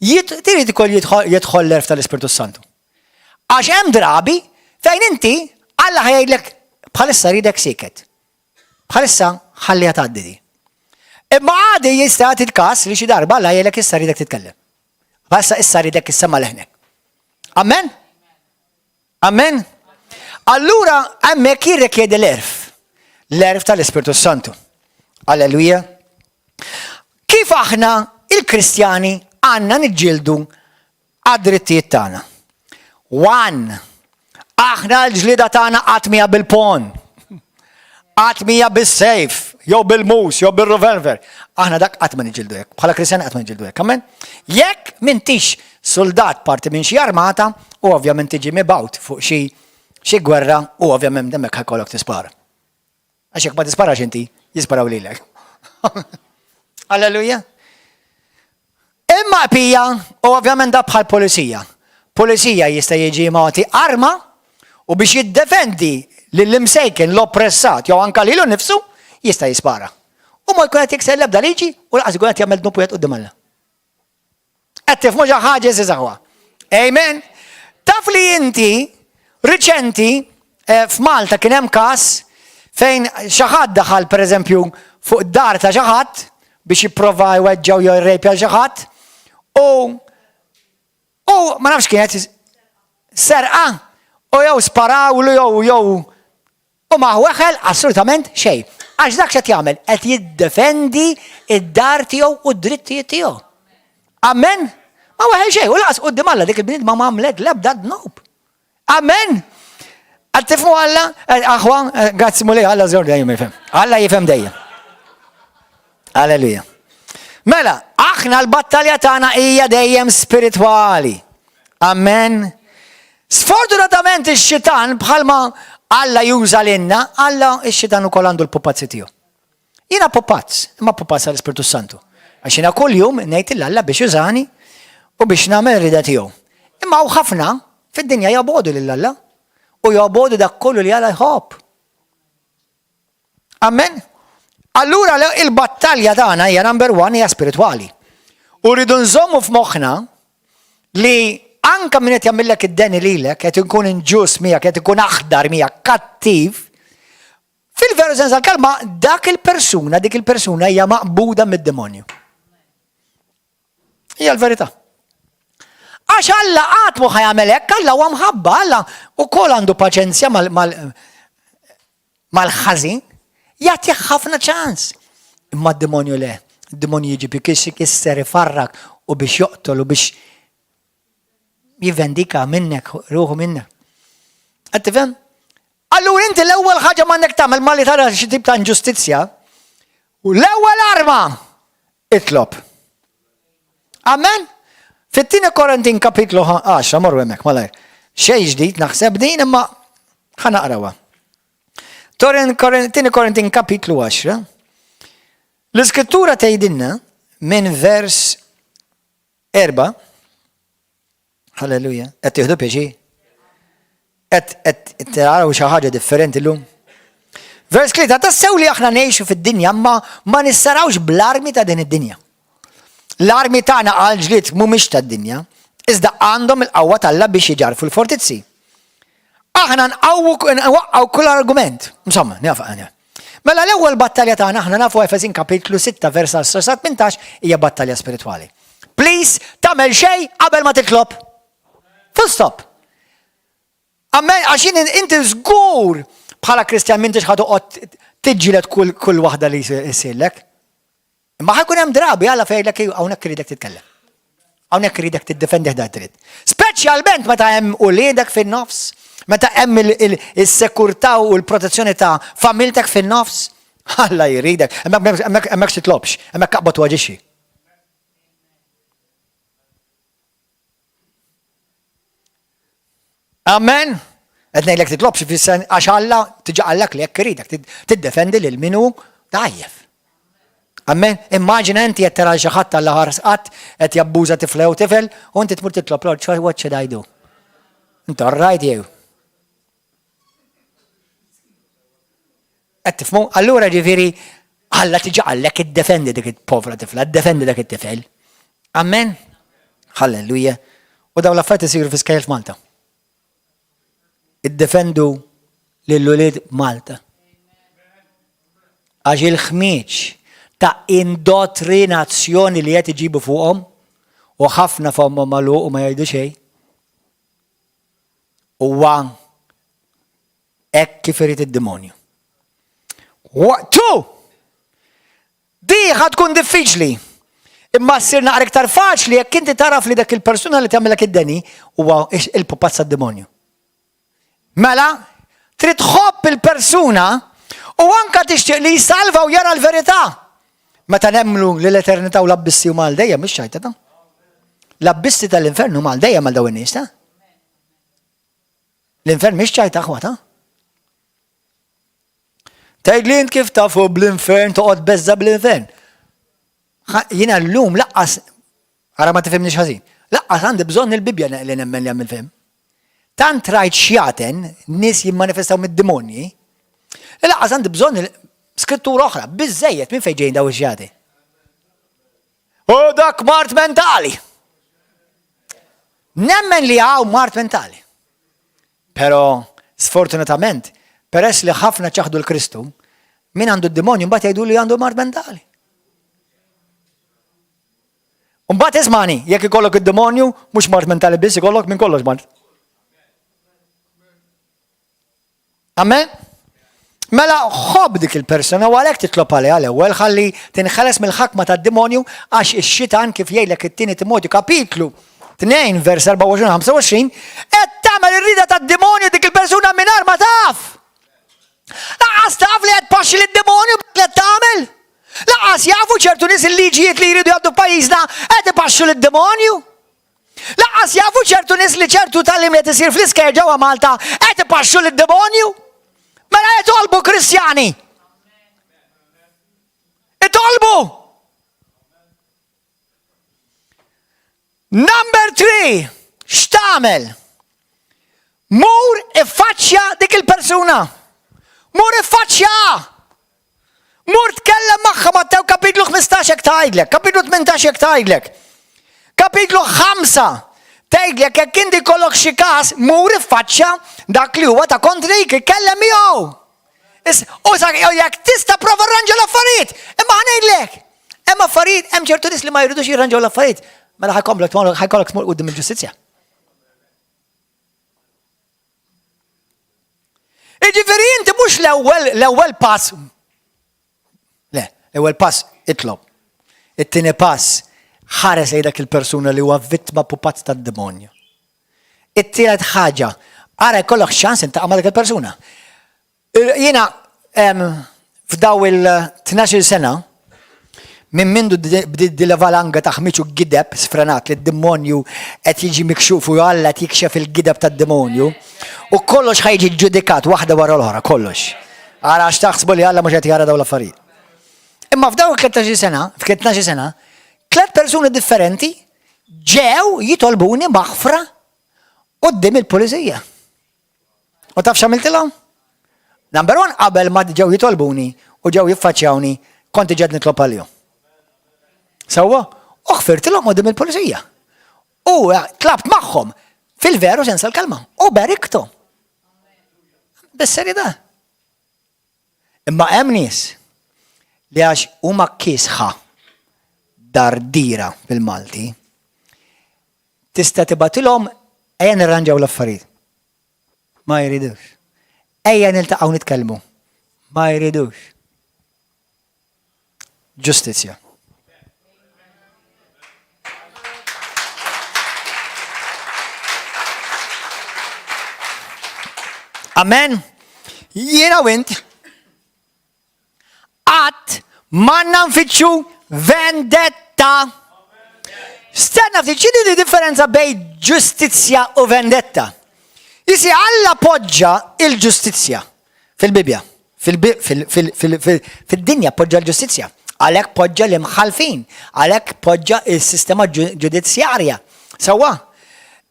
trid ikoll jidħol l-għerf tal-Ispirtu Santu. Għax hemm drabi fejn inti Alla ħa jgħidlek bħalissa rridek sieket. Bħalissa ħalliha tgħaddi di. Imma għadi jista' jagħti l-każ li xi darba Alla jgħidlek issa rridek titkellem. Bħalissa issa rridek issemma leħnek. Amen? Amen? Allura hemmhekk jirrikjedi l-għerf. L-għerf tal-Ispirtu Santu. Alleluja. Kif aħna il-Kristjani għandna niġġieldu għad-drittijiet tagħna? One, aħna l-ġlida tagħna qatt mija bil-pon. Qatt mija bis-sejf, jew bil-mus, jew bil-revolver. Aħna dak qatt ma niġġieldu hekk. Bħala Kristjani qatt ma niġġieldu hekk. Amen? Jekk m'intix soldat parti minn xi armata u ovvjament tiġi mibgħut fuq xi xi gwerra u ovvjament hemmhekk ħa jkollok tispara. Għax jekk ma tisparax inti, jisparaw lilek. Alleluja. Imma pija, u ovvjament da bħal pulizija. Pulizija jista' jiġi mogħti arma u biex jiddefendi lill-imsejken l-oppressat jew anka lilu nifsu jista' jispara. U ma jkun qed jikser l-ebda liġi u lanqas ikun qed jagħmel dnub wieħed quddiem Alla. Qed tifhmu xi ħaġa żgħażagħ. Amen. Taf li inti riċenti eh, f'Malta kien hemm każ fejn xi ħadd daħal pereżempju fuq dar ta' xi ħadd biex jipprova jweġġaw jew jrejpja xi ħadd u u ma nafx kienet serqa u jew sparawlu jew jew U ma weħel assolutament xejn. Għax dak x'qed jagħmel? Qed jiddefendi id-dar tiegħu u d-drittijiet tiegħu. Amen? Ma weħel xejn, u lanqas quddiem Alla dik il-bniedma ma għamlet l-ebda dnub. Amen? Qed tifhmu Alla? Eh, aħwa, eh, grazzi Mulej, Alla żgur dejjem jifhem. Alla jifhem dejjem. Alleluja. Mela, aħna l-battalja tagħna hija dejjem spiritwali. Amen. Sfortunatament ix-xitan bħalma Alla juża lilna, Alla ix-xitan ukoll għandu l-pupazzi tiegħu. Jiena pupazz, imma pupazz għall-Ispirtu Santu. Għax jiena kuljum ngħid lil Alla biex jużani u biex nagħmel rida tiegħu. Imma hawn ħafna fid-dinja jobogħdu lil Alla u jobogħdu dak kollu li Alla jħobb. Amen? Allura il-battalja tagħna hija number one hija spiritwali. U rridu nżommu f'moħħna li anka min qed jagħmillek id-deni lilek, qed ikun inġust miegħek, qed ikun aħdar miegħek, kattiv, fil-veru sens tal-kelma dak il-persuna, dik il-persuna hija maqbuda mid-demonju. Hija l-verità. Għax Alla qatt mhu ħa jagħmel hekk, Alla huwa mħabba, Alla wkoll għandu paċenzja mal-ħażin, jagħti ħafna ċans. Imma d-demonju le, d-demonju jiġi biex ikisser ifarrak u biex joqtol u biex jivendika minnek, ruħu minnek. Qed tifhem? Allura inti l-ewwel ħaġa m'għandek tagħmel malli tara xi tip ta' inġustizzja, u l-ewwel arma itlob. Amen? Fit-tieni Korintin kapitlu 10, morru hemmhekk malajr. Xejn ġdid naħseb din imma ħa naqrawha. Tieni Korintin kapitlu 10. L-iskrittura tgħidilna minn vers 4. Halleluja. Qed tieħdu pjaċir? Qed taraw xi ħaġa differenti llum? Vers 3, tassew li aħna ngħixu fid-dinja ma ma nissarawx bl-armi ta' din id-dinja. L-armi tagħna għal ġlied mhumiex tad-dinja, iżda għandhom il-qawwa t'Alla biex iġarfu l-fortizzi. Aħna nqawwu nwaqqgħu kull argument. Insomma, naf aħna. Mela l-ewwel battalja tagħna aħna nafu Efesin kapitlu 6 vers 18 hija battalja spiritwali. Please tagħmel xejn qabel ma titlob. Full stop. Amen, għax jien inti żgur bħala Kristjan m'intix ħa toqgħod tiġġieled kull, kull waħda li jsirlek. Imma ħa jkun hemm drabi Alla fejlek hawnhekk iridek titkellem. Hawnhekk iridek tiddefendi ħda dritt. Speċjalment meta hemm uliedek fin-nofs, meta hemm il-sekurtà u l-protezzjoni ta' familtek fin-nofs, Alla jridek, hemmhekk titlobx, hemmhekk aqbad u aġixxi. Amen. Qed ngħidlek titlobx fis-sen għax Alla tiġa qallek li jekk iridek tiddefendi lil min hu dgħajjef. Amen. Immaġina inti qed tara xi ħadd Alla ħares qatt qed jabbuża tifla jew tifel u inti tmur titlob Lord what should I do? Inti right jew. Qed tifhmu? Allura ġifieri Alla tiġi qallek iddefendi dik il-povra tifla, iddefendi dak it-tifel. Amen? Halleluja. U dawn l-affarijiet isiru fi skejjel f'Malta. Iddefendu lil ulied Malta. Għax il-ħmieġ ta' indottrinazzjoni li qed iġibu fuqhom u ħafna fommhom magħluq u ma jgħidu xejn. Huwa Hekk kif irid id-demonju. Two! Di ħa tkun diffiċli. Imma ssir naqra iktar faċli jekk inti taraf li dak il-persuna li tagħmilek id-deni huwa il-pupazz tad-demonju. Mela, trid tħobb il-persuna u anka tixtieq li jsalva u jara l-verità. Meta nemmnu li l-eternità u l-abbissi huma għal dejjem mhix ċajta ta'. L-abbissi tal-infern huma għal dejjem għal dawn in-nies ta'. L-infern mhix ċajta aħwa ta'. Tgħid li int kif tafu bl-infern toqgħod beżza bl-infern. Jiena llum laqqas ara ma tifhimniex ħażin. Laqqas għandi bżonn il-Bibbja li nemmen li hemm il-fhem. Tant rajt xjaten nies jimmanifestaw mid-demonji, li laqqas għandi bżonn skrittura oħra, biżejjed minn fejn ġejjin daw ix-xjaten. U dak mart mentali. Nemmen li hawn mart mentali. Però sfortunatament, peress li ħafna ċaħdu l-Kristu, min għandu d-demonju mbagħad jgħidu li għandu mart mentali. Mbagħad ismani, jekk ikollok id-demonju, mhux mart mentali biss ikollok minn kollox mart. Amen? Mela ħobb dik il-persuna u għalhekk titlob għaliha l-ewwel ħalli tinħeles mill-ħakma tad-demonju għax ix-xitan kif jgħidlek it-tieni Timotju kapitlu 2 vers 24-25 qed tagħmel ir-rida tad-demonju dik il-persuna mingħajr ma taf. Lanqas taf li qed paxxi lid-demonju li qed tagħmel. Lanqas jafu ċertu nies il-liġijiet li jridu jgħaddu pajjiżna qed ipaxxu lid-demonju. Lanqas jafu ċertu nies li ċertu tagħlim li qed isir fl-iskejjel ġewwa Malta qed ipaxxu lid-demonju. Mela itolbu Kristjani. Itolbu! Number 3, x'tagħmel? Mur iffaċċja dik il-persuna. Mur iffaċċja! Mur tkellem magħha Mattew kapitlu 15 hekk tgħidlek, kapitlu 18 hekk tgħidlek. Kapitlu 5 tgħidlek jekk inti kollok xi każ, mur iffaċċja dak li huwa ta' kontrik, ikkellem miegħu. U sa jekk tista' prova rranġa l-affarijiet, imma ħa ngħidlek. Hemm affarijiet, hemm ċertu nies li ma jridux jirranġaw l-affarijiet, mela ħajkollok tmur quddiem il-ġustizzja. Iġifieri inti mhux l-ewwel l-ewwel pass. Le, l-ewwel pass itlob. It-tieni pass ħares lejn dak il-persuna li huwa vittma pupazz tad-demonju. It-tielet ħaġa, ara jkollok ċans intaqa' ma' dik il-persuna. Jiena f'daw il-12 sena minn mindu bdiet din l-valanga ta' ħmiġ u gideb sfrenat li d-demonju qed jiġi mikxuf u Alla qed jikxef il-gideb tad-demonju u kollox ħa jiġi ġudikat waħda wara l-oħra, kollox. Ara għax taħsbu li Alla mhux qed jara dawn l-affarijiet. Imma f'daw il-13 sena, f'13 sena, tlet persuni differenti ġew jitolbuni maħfra. Quddiem il-pulizija. U taf x'għamiltilhom? Number one, qabel ma ġew jitolbuni u ġew jiffaċċjawni, kont diġà nitlob għalihom. Sewwa, u ħfirtilhom quddiem il-pulizija. U eh, tlabt magħhom fil-veru sens tal-kelma u berikthom. Bis-serjetà. Imma hemm nies li għax huma kiesħa dardira bil-Malti, tista' tibgħatilhom ejja nirranġaw l-affarijiet. Ma jridux. Ejja niltaqgħu nitkellmu. Ma jridux. Ġustizzja. Amen. Jiena u int qatt m'għandna nfittxu vendetta. Stenna ftit x'inhi differenza bejn ġustizzja u vendetta? Jisi Alla poġġa il-ġustizzja fil-Bibja. Fid-dinja poġġa l-ġustizzja. Għalhekk poġġa l-imħalfin, għalhekk poġġa il-sistema ġudizzjarja. Sewwa.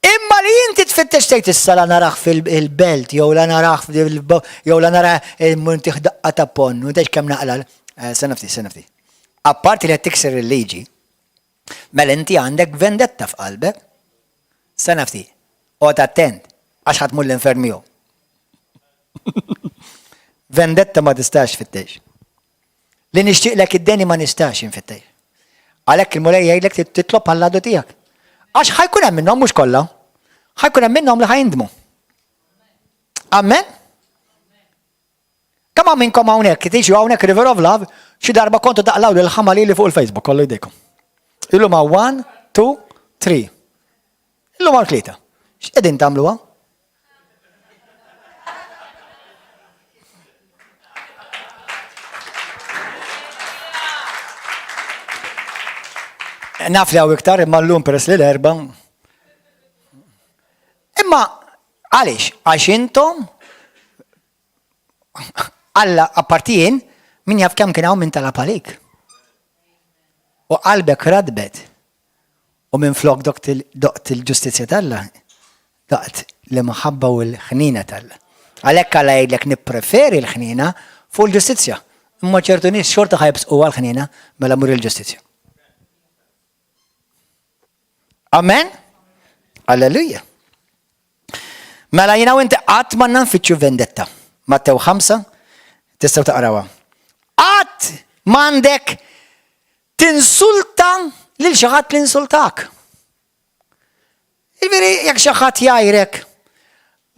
Imma li inti tfittex tgħid issa la narah fil-belt jew la narah jew la narah il-muntih daqqa ta' ponn u tgħidx kemm naqla. Eh, sena ftit, sena ftit. Apparti li qed tikser il-liġi, mela inti għandek vendetta f'qalbek. Sena ftit. Oqgħod attent għax ħadd mur l-infern miegħu. Vendetta ma tistax tfittex. Li nixtieqlek id-deni ma nistax infittex. Għalhekk il-Mulej jgħidlek titlob għall-għadu tiegħek. Għax ħajkun hemm minnhom mhux kollha. Ħajkun hemm minnhom li ħajindmu. Amen. Kemm hawn minnkom hawnhekk, tgħixu hawnhekk River of Love, xi darba kontu taqlaw lil ħamali li fuq il-Facebook, kollu jdejkom. Illum hawn one, two, three. Illum hawn tlieta. X'qegħdin tagħmluha? Naf li hawn iktar imma llum peress li l-erba. Imma għaliex? Għax intom Alla apparti jien, min jaf kemm kien hawn min talab għalik. U qalbek radbet. U minflok doqt il-ġustizzja t'Alla, doqt l-imħabba u l-ħniena t'Alla. Għalhekk Alla jgħidlek nippreferi l-ħniena fuq il-ġustizzja. Imma ċertu nies xorta ħa jibsqu għall-ħniena mela mur il-ġustizzja. Amen? Alleluja. Mela jiena u inti qatt ma nfittxu vendetta. Mattew 5, tistgħu taqrawha. Qatt m'għandek Tinsulta lil xi ħadd li insultak. Jiġifieri jekk xi ħadd jgħajrek,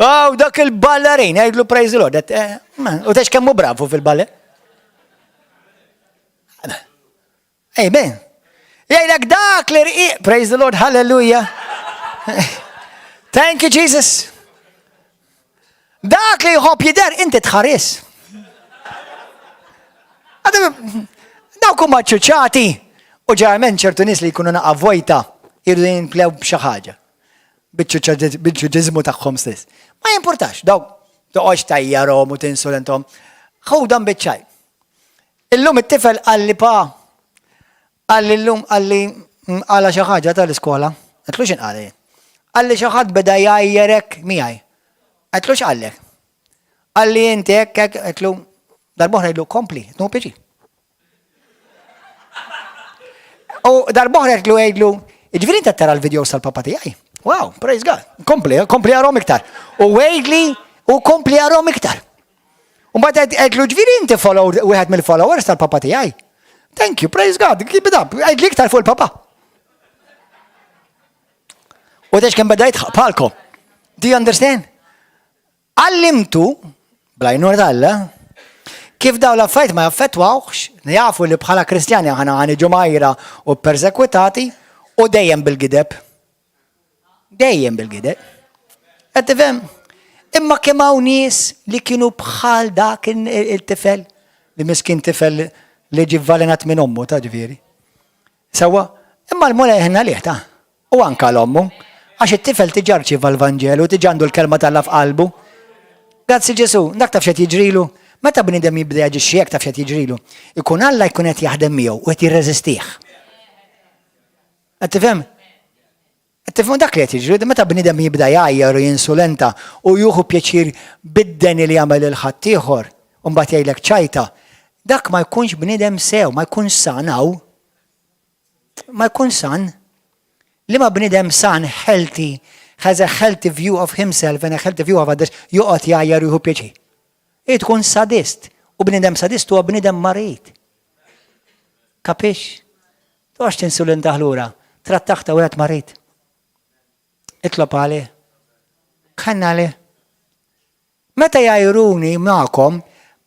oh dak il-ballerin, jgħidlu praise the Lord, eh, u tex kemm hu bravu fil-ballet. Amen. Jgħidlek dak li rqiq, praise the Lord, hallelujah. Thank you, Jesus. Dak li jħobb jidher inti tħares. Dawk huma ċuċati u ġeneralment ċertu nies li jkunu naqa' vojta jridu jimplew b'xi ħaġa. Biċ-ċuċaġiżmu tagħhom stess. Ma jimpurtax, dawk toqgħodx tajjarhom u tinsulenthom. Ħudhom biċ-ċajt. Illum it-tifel qalli pa, Qalli llum qalli nqala xi ħaġa tal-iskola. Għedtlu x'inqala jien. Qalli xi ħadd beda jgħajjerek miegħi. Għedtlu x'qallek? Qalli inti hekk hekk għedtlu darb'oħra jgħidlu kompli, tnu piċi. U darb'oħra għedtlu jgħidlu, jiġifieri inti tara l-videos tal-papa tiegħi. Wow, praise God. Kompli, kompli għarhom iktar. U għidli u kompli għarhom iktar. U mbagħad għedlu ġifieri inti follow wieħed mill-followers tal-papa tiegħi. Thank you, praise God, keep it up. Għidli iktar fuq il-papa. U tex kemm beda jitħaq bħalkom. Do you understand? Għallimtu, blajnur t'Alla, kif daw l-affarijiet ma jaffettwawx, jafu li bħala Kristjani aħna ħaniġu majra u persekwitati u dejjem bil-gideb. Dejjem bil-gideb. Qed tifhem? Imma kemm hawn nies li kienu bħal dak il-tifel, li miskin tifel li ġie vvalenat minn ommu ta' ġifieri. Sewwa, imma l-Mulej ħenna lih ta' u anka l-ommu, għax it-tifel diġà rċieva l-Vanġelu, diġà għandu l-kelma t'Alla f'qalbu. Grazzi Ġesù, dak taf x'qed jiġrilu? Meta bniedem jibda jaġixxi hekk taf x'qed jiġrilu? Ikun Alla jkun qed jaħdem miegħu u qed jirreżistih. Qed tifhem? Tifhmu dak li qed jiġri, meta bniedem jibda jgħajjar u jinsulenta u juħu pjaċir bid-deni li jagħmel lil ħaddieħor, u mbagħad jgħidlek ċajta, dak ma jkunx bniedem sew, ma jkunx san hawn. Ma jkunx san. Li ma bniedem san healthy, has a healthy view of himself and a healthy view of others, joqgħod jgħajjar u jieħu pjaċir. Hi tkun sadist, u bniedem sadist huwa bniedem marid. Kapix? Toqgħodx tinsulentah lura, trattah ta' wieħed marid. Itlob għalih. Ħenn għalih. Meta jgħajruni magħkom,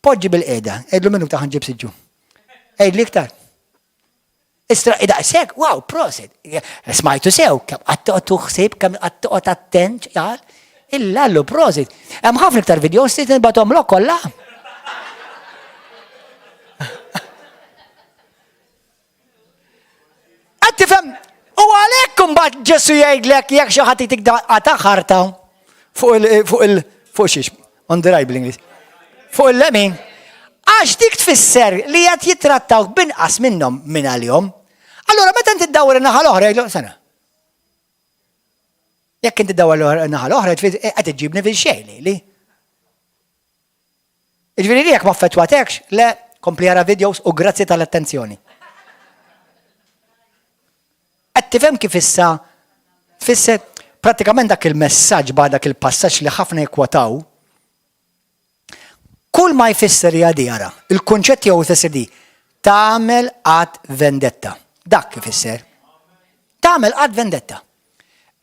poġġi bil-qiegħda, għidlu minuta ħa nġib siġġu. Għidli iktar. Istra daqshekk, wow, prosit. Smajtu sew, kemm qatt toqgħod ħsieb, kemm qatt toqgħod attent, jgħal. Illallu, prosit. Hemm ħafna iktar videos li tinbathom lok kollha. Qed tifhem? U għalhekk imbagħad Ġesu jgħidlek jekk xi ħadd jtik daqqa ħarta fuq il fuq il fuq xiex, on the right bl-Ingliż. Fuq il-lemin, għax dik tfisser li qed jittrattawk binqas minnhom minn għalihom. Allura meta inti ddawwar in-naħa l-oħra jgħidlu sena. Jekk inti ddawwar in-naħa l-oħra qed iġġibni fil-xejn lili. Jiġifieri li jekk ma affettwatekx, le, kompli ara videos u grazzi tal-attenzjoni. Qed tifhem kif issa tfisser prattikament dak il-messaġġ ba dak il-passaġġ li ħafna jikkwotaw, kull ma jfisser hija di ara, il-kunċett tiegħu jfisser di, tagħmel qatt vendetta. Dak ifisser. Tagħmel qatt vendetta.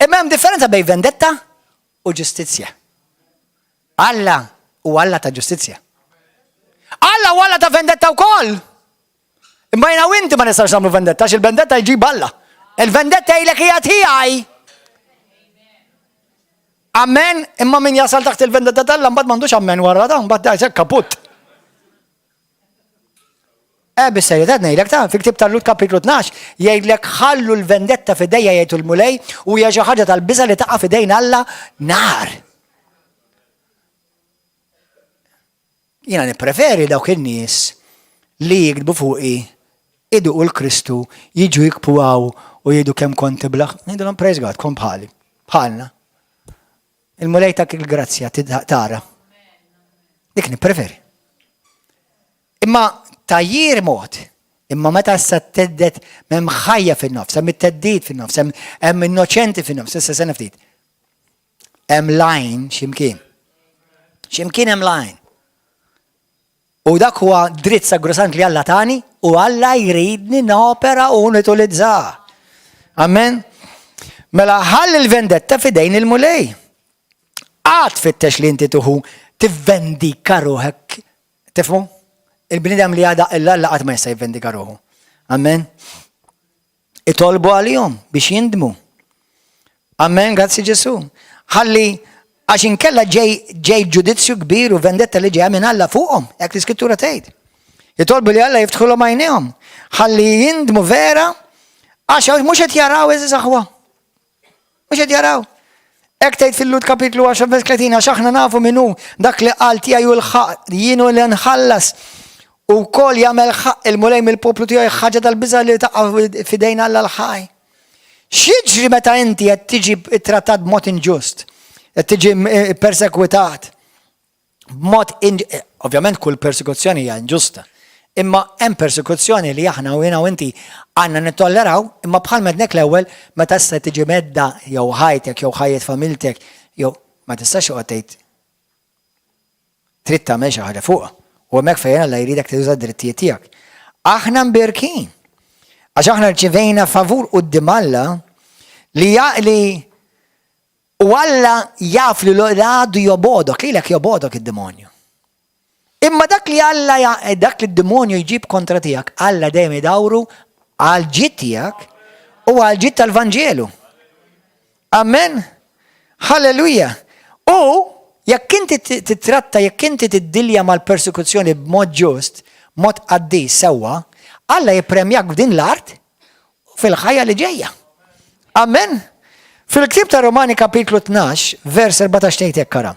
Imma hemm differenza bejn vendetta u ġustizzja. Alla hu Alla ta' ġustizzja. Alla hu Alla ta' vendetta wkoll. Imma jiena u inti ma nistax nagħmlu vendetta għax il-vendetta jġib Alla. Il-vendetta jgħidlek hija tiegħi. Amen, imma min jasal taħt il-vendetta t'Alla mbagħad m'għandux amen wara ta' mbagħad daqshekk kaput. Eh, bis-serjetà ngħidlek ta' fi ktib tal-Lut kapitlu 12 jgħidlek ħallu l-vendetta f'idejja jgħid il-Mulej u hija xi ħaġa tal-biża' li taqa' f'idejn Alla nar. Jiena nippreferi dawk in-nies li jikdbu fuqi iduqu l-Kristu, jiġu jikbu hawn u jgħidu kemm kont iblaħ. Ngħidulhom praise God, kont bħali, bħalna. Il-Mulej tak il-grazzja tara. Dik nippreferi. Imma tajjir mod, imma meta issa teddet m'hemm ħajja fin-nofs, hemm it-teddid fin-nofs, hemm innoċenti fin-nofs, issa se ftit. Hemm line x'imkien. X'imkien hemm line. U dak huwa dritt sagrosant li Alla tani u Alla jridni nopera u nitulizza. Amen. Mela ħalli l-vendetta fidejn il-Mulej. Qatt tfittex li inti tuħu tivvendika ruħek. Tifhmu? Il-bniedem li għada illa Alla qatt ma jista' jivvendika ruħu. Amen. Itolbu għalihom biex jindmu. Amen, grazzi Ġesu. Ħalli għax inkella ġej ġej ġudizzju kbir u vendetta li ġejja minn Alla fuqhom, hekk l-Iskrittura tgħid. Jitolbu li Alla jiftħulhom għajnejhom. Ħalli jindmu vera għax mhux qed jaraw eżiż aħwa. Mhux qed jaraw. Hekk tgħid fil-Lud kapitlu 10 vers 30 għax aħna nafu min hu dak li qal tiegħi hu l-ħaqq, jien hu li nħallas. U wkoll jagħmel ħaqq il-Mulej mill-poplu tiegħu ħaġa tal-biża' li taqa' f'idejn Alla l-ħaj. X'jiġri meta inti qed tiġi trattat b'mod inġust, qed tiġi persekwitat? B'mod eh, ovvjament kull persekuzzjoni hija inġusta. Imma hemm persekuzzjoni li aħna u jiena u inti għandna nittolleraw, imma bħal mednek l-ewwel meta issa tiġi medda jew ħajtek jew ħajjet familtek jew ma tistax joqgħod tgħid trid tagħmel xi ħaġa fuqha. U hemmhekk fejn Alla jridek tuża d-drittijiet tiegħek. Aħna mbirkin. Għax aħna rċivejna favur quddiem Alla li li U Alla jaf li l-għadu jobogħdok, lilek jobogħdok id-demonju. Imma dak li Alla dak li d-demonju jġib kontra tiegħek, Alla dejjem idawru għal ġid tiegħek u għal ġid tal-Vanġelu. Amen. Halleluja. U jekk inti titratta, jekk inti tiddilja mal-persekuzzjoni b'mod ġust, mod qaddis sewwa, Alla jippremjak f'din l-art u fil-ħajja li ġejja. Amen. Fil-ktib ta' Romani kapitlu 12, vers 14 tgħid hekk ara.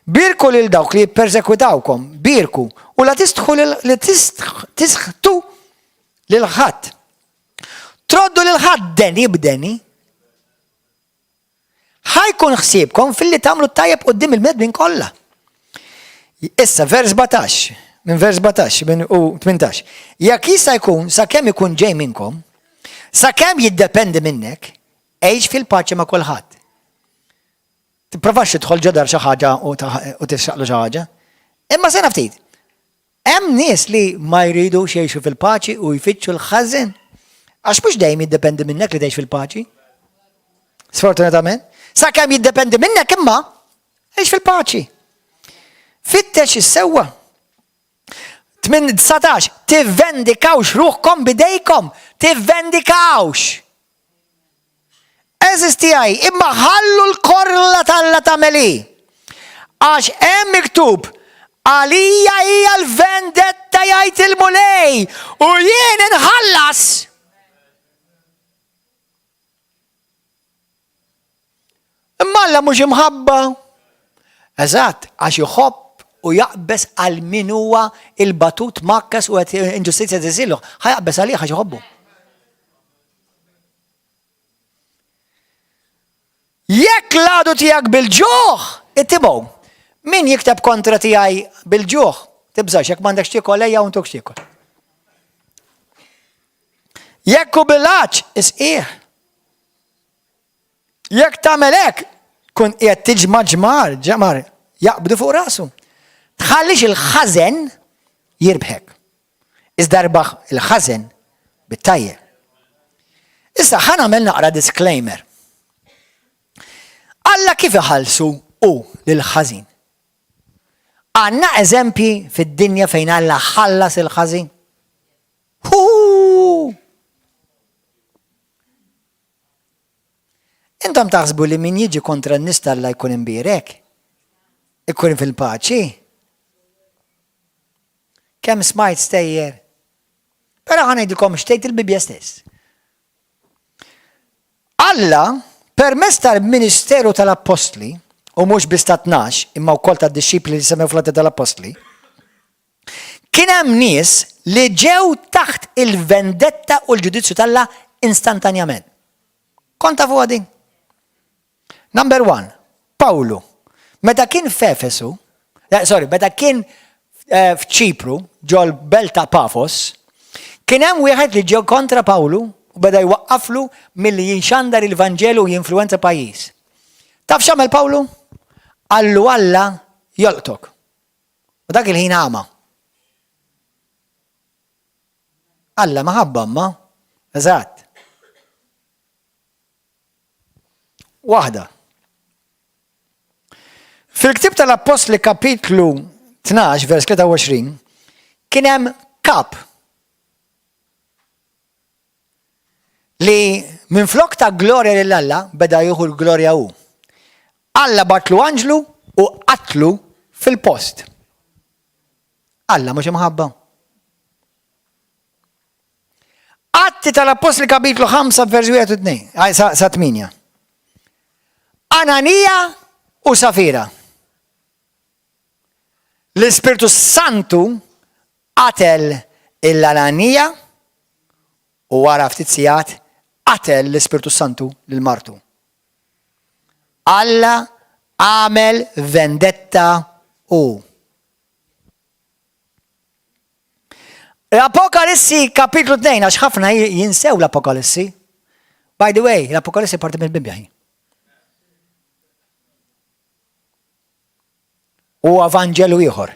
Birku lil dawk li jippersekwitawkom, birku, u la tistħu li tisħtu lil ħadd. Troddu lil ħadd deni b'deni. Ħa jkun ħsiebkom filli tagħmlu t-tajjeb quddiem il-bnedmin kollha. Issa, vers 17, minn vers 17 minn u 18. Jekk jista' jkun, sakemm ikun ġej minnkom, sakemm jiddependi minnek, għix fil-paċi ma' kulħadd. Tipprovax tidħol ġo dar xi ħaġa u tisraqlu xi ħaġa. Imma sena ftit. Hemm nies li ma jridux jgħixu fil-paċi u jfittxu l-ħażen. Għax mhux dejjem jiddependi minnek li tgħix fil-paċi. Sfortunatament. Sakemm jiddependi minnek imma għix fil-paċi. Fittex is-sewwa. 19, tivvendikawx ruħkom bidejkom, tivvendikawx. Għeżież tiegħi, imma ħallu l-korla t'Alla tagħmel hi. Għax hemm miktub, Għalija hija l-vendetta jgħid il-Mulej, u jien inħallas. Imma Alla mhux imħabba. Eżatt, għax iħobb u jaqbeż għal min huwa il-batut makkas u qed inġustizzja tiżillu. Ħa jaqbeż għalih għax iħobbu. Jekk l-għadu tiegħek bil-ġuħ, ittimgħu. Min jikteb kontra tiegħi bil-ġuħ, tibżax jekk m'għandekx tiekol ejja u ntuk tiekol. Jekk hu bil-għatx, isqih. Jekk tagħmel hekk, kun qiegħed tiġma' ġmar, ġamar, jaqbdu fuq rasu. Tħallix il-ħażen jirbħek. Iżda rbaħ il-ħażen bit-tajjeb. Issa ħa nagħmel naqra disclaimer. Alla kif iħallsu hu lill-ħażin? Għandna eżempji fid-dinja fejn Alla ħallas il-ħażin? Hu! Intom taħsbu li min jiġi kontra n-nies t'Alla jkun imbierek? Ikun fil-paċi? Kemm smajt stejjer. Però ħa ngħidilkom x'tgħid il-Bibbja stess. Alla, permezz tal-ministeru tal-appostli, u mhux biss ta' 12, imma wkoll tad-dixxipli li semmew fl-Atti tal-Appostli, kien hemm nies li ġew taħt il-vendetta u l-ġudizzju t'Alla instantanjament. Kont tafuha din? Number one, Pawlu, meta kien f'Efesu, eh, sorry, meta kien eh, f'Ċipru, ġol belt ta' Pafos, kien hemm wieħed li ġew kontra Pawlu u beda jwaqqaflu milli jinxandar il-Vanġelu u jinfluwenza pajjiż. Taf x'għamel Pawlu? Qallu Alla jolqtok. U dak il-ħin għama. Alla maħabba ma. Eżatt. Waħda. Fil-ktib tal-Appostli kapitlu 12 vers 23 kien hemm kap li minflok ta' glorja lil Alla beda jieħu l-glorja hu. Alla bagħatlu anġlu u qatlu fil-post. Alla mhux imħabba. Atti tal-Appostli kapitlu 5 vers 1 u 2, sa 8. Ananija u Safira. L-Ispirtu Santu qatel il-Ananija u wara ftit sigħat qatel l-Ispirtu Santu lil martu. Alla għamel vendetta u. L-Apokalissi kapitlu 2, għax ħafna jinsew l-Apokalissi. By the way, l-Apokalissi parti mill-Bibbja hi. Huwa Vanġelu ieħor.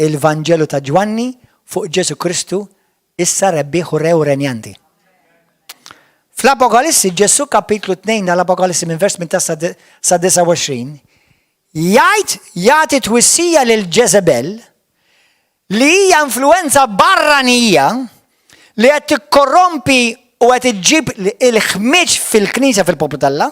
Il-Vanġelu ta' Ġwanni fuq Ġesu Kristu issa rebbieħ u rew renjanti. Fl-Apokalissi, Ġesu kapitlu 2 tal-Apokalissi minn vers 18 sa 29, Jgħid jagħti twissija lil Ġeżebel li hija influwenza barranija li qed tikkorrompi u qed iġġib il-ħmieġ fil-Knisja fil-poplu t'Alla.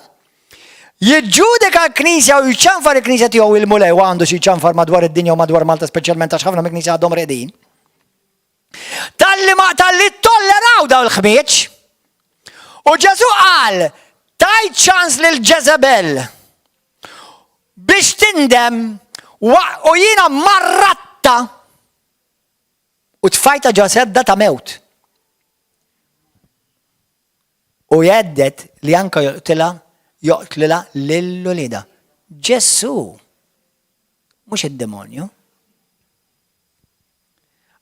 Jiġġudika l-Knisja u jċanfar il-Knisja tiegħu il-Mulej u għandu xi jċanfar madwar id-dinja u madwar Malta speċjalment għax ħafna mill-Knisja għadhom reqdin. Talli ma talli tolleraw daw il-ħmieġ. U Ġesu qal, tajt ċans lil Ġeżebel biex tindem u jiena marratta u tfajta ġo sedda ta' mewt. U jeddet li anka joqtilha Joqtlilha lil uliedha. Ġesù, mhux id-demonju.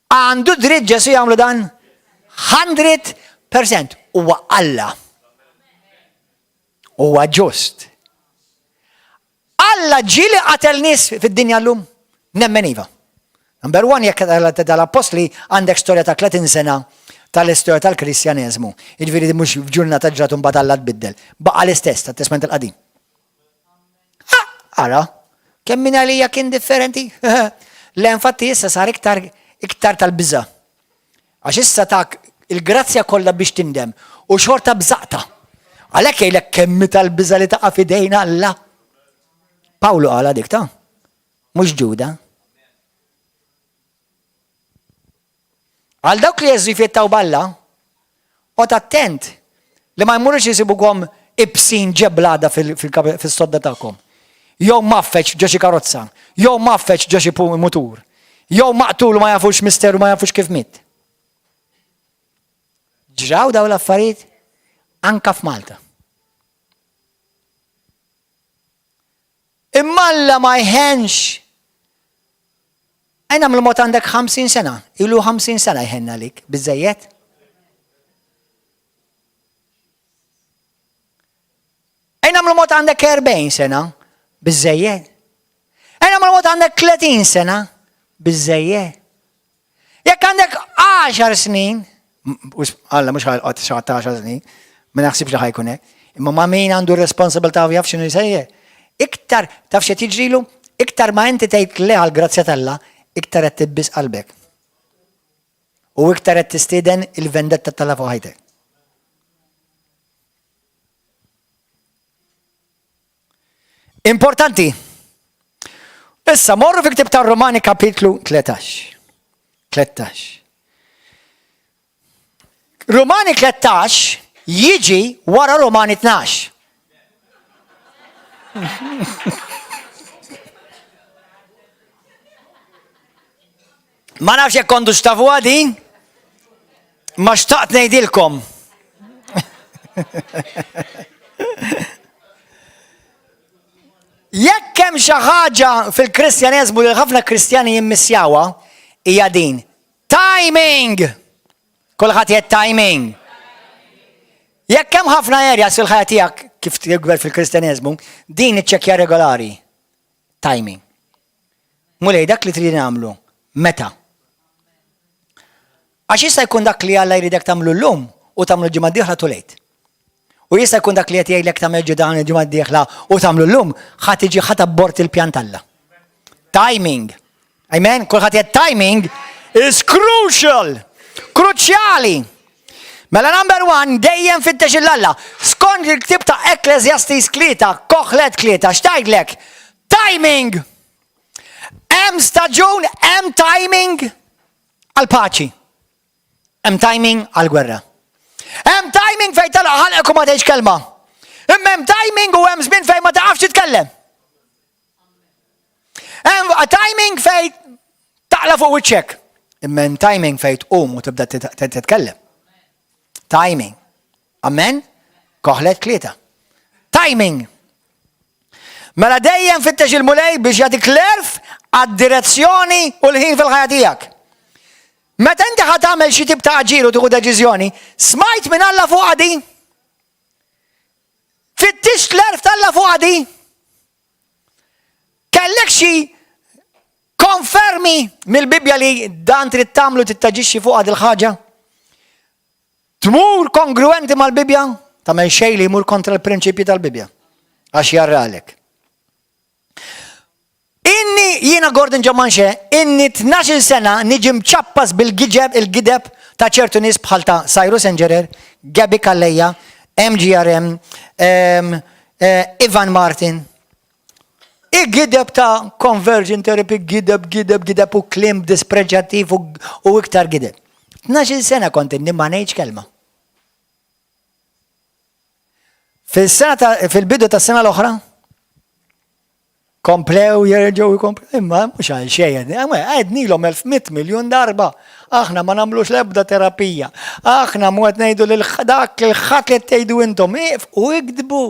Għandu dritt Ġesù jagħmlu dan? 100% huwa Alla. Huwa ġust. Alla ġieli qatel nies fid-dinja llum? Nemmen iva. Number one, jekk tal-appostli għandek storja ta' 30 sena tal-istorja tal-Kristjaneżmu. Jiġifieri mhux f'ġurnata ġrat u mbagħad Alla tbiddel. Baqa' l-istess tat-Testment il-Qadim. Ara, kemm minn għalija kien differenti. Le infatti issa sar iktar iktar tal-biża'. Għax issa tak il-grazzja kollha biex tindem u xorta bżaqta. Għalhekk jgħidlek kemm tal-biża' li taqa' f'idejn Alla. Pawlu qala dik ta' mhux Ġuda. Għal dawk li jeżżu jfjettaw b'Alla, qgħod attent li ma jmurux jisibukom ibsin ġeblada fis-sodda tagħkom. Jew mgħaffeġ ġo xi karozza, jew mgħaffeġ ġo xi mutur, jew maqtul u ma jafux misteru ma jafux kif miet. Ġraw daw l-affarijiet anka f'Malta. Imma Alla ma jħennx. Ejn nagħmlu mod għandek 50 sena, ilu 50 sena jħenn għalik, biżejjed? Ejn nagħmlu mod għandek 40 sena, biżejjed. Ejn nagħmlu mod għandek 30 sena, biżejjed. Jekk għandek 10 snin, Alla mhux ħalqot xi ħadd 10 snin, ma naħsibx li ħajkun hekk. Imma ma' min għandu r-responsabilità u jaf x'inhu jsejjer. Iktar taf x'qed jiġrilu, iktar ma inti tgħid le għall-grazzja t'Alla, iktar qed tibbies qalbek. U iktar qed tistieden il-vendetta t'Alla fuq ħajtek. Importanti. Issa morru fi ktib tar-Romani kapitlu 13. 13. Romani 13 jiġi wara Romani 12. Ma nafx jekk kontu xtafuha din, ma xtaqt ngħidilkom. Jekk hemm xi ħaġa fil-Kristjaneżmu li ħafna Kristjani jimmissjawha, hija din. Timing! Kulħadd jgħid timing. Jekk hemm ħafna areas fil-ħajja tiegħek kif tikber fil-Kristjaneżmu, din iċċekkja regolari. Timing. Mulej, dak li trid nagħmlu, meta? Għax jista' jkun dak li Alla jridek tagħmlu llum u tagħmlu ġimgħa d-dieħla too late. U jista' jkun dak li qed jgħidlek tagħmel ġidan il-ġimgħa d-dieħla u tagħmlu llum ħa tiġi ħa tabbort il-pjan t'Alla. Timing. Amen? Kulħadd jgħid timing is crucial. Kruċjali. Mela number one, dejjem fittex il-Alla. Skont il-ktib ta' Ecclesiastes klieta, koħlet klieta, xtajdlek? Timing! Hemm staġun, hemm timing għal paċi. Hemm timing għal gwerra. Hemm timing fejn tala ħalqek u ma tgħidx kelma. Imma hemm timing u hemm żmien fejn ma taqafx titkellem. Hemm timing fejn taqla fuq wiċċek. Imma hemm timing fejn tqum u tibda titkellem. Timing. Amen? Koħlet tlieta. Timing. Mela dejjem fittex il-mulej biex jagħtik l-erf għad-direzzjoni u l-ħin fil-ħajja tiegħek. Meta inti ħa tagħmel xi tip ta' aġir u tieħu deċiżjoni, smajt minn Alla fuq għadi? Fittixt l-erf t'Alla fuq għadi? Kellek xi konfermi mill-Bibbja li dan trid tagħmlu trid taġixxi fuq għad il-ħaġa? Tmur kongruenti mal-Bibbja? Tagħmel xejn li jmur kontra l-prinċipji tal-Bibbja. Għax jarralek. Inni jiena Gordon Ġamanxe, inni 12 sena niġi mċappas bil-gideb il-gideb ta' ċertu nies bħal ta' Cyrus Engerer, Gabi Calleja, MGRM, eh, Ivan Martin. I-gideb ta' conversion therapy, gideb, gideb, gideb u klim dispreġjattiv u iktar gideb. 12 sena kont inni ma ngħidx kelma. Fil-bidu ta' sena l-oħra, komplew jerġgħu jkomplu, imma mhux għal xejn, għednilhom 1100 miljun darba. Aħna ma nagħmlux l-ebda terapija. Aħna mu qed ngħidu lil dak il-ħadd li tgħidu intom u ikdbu.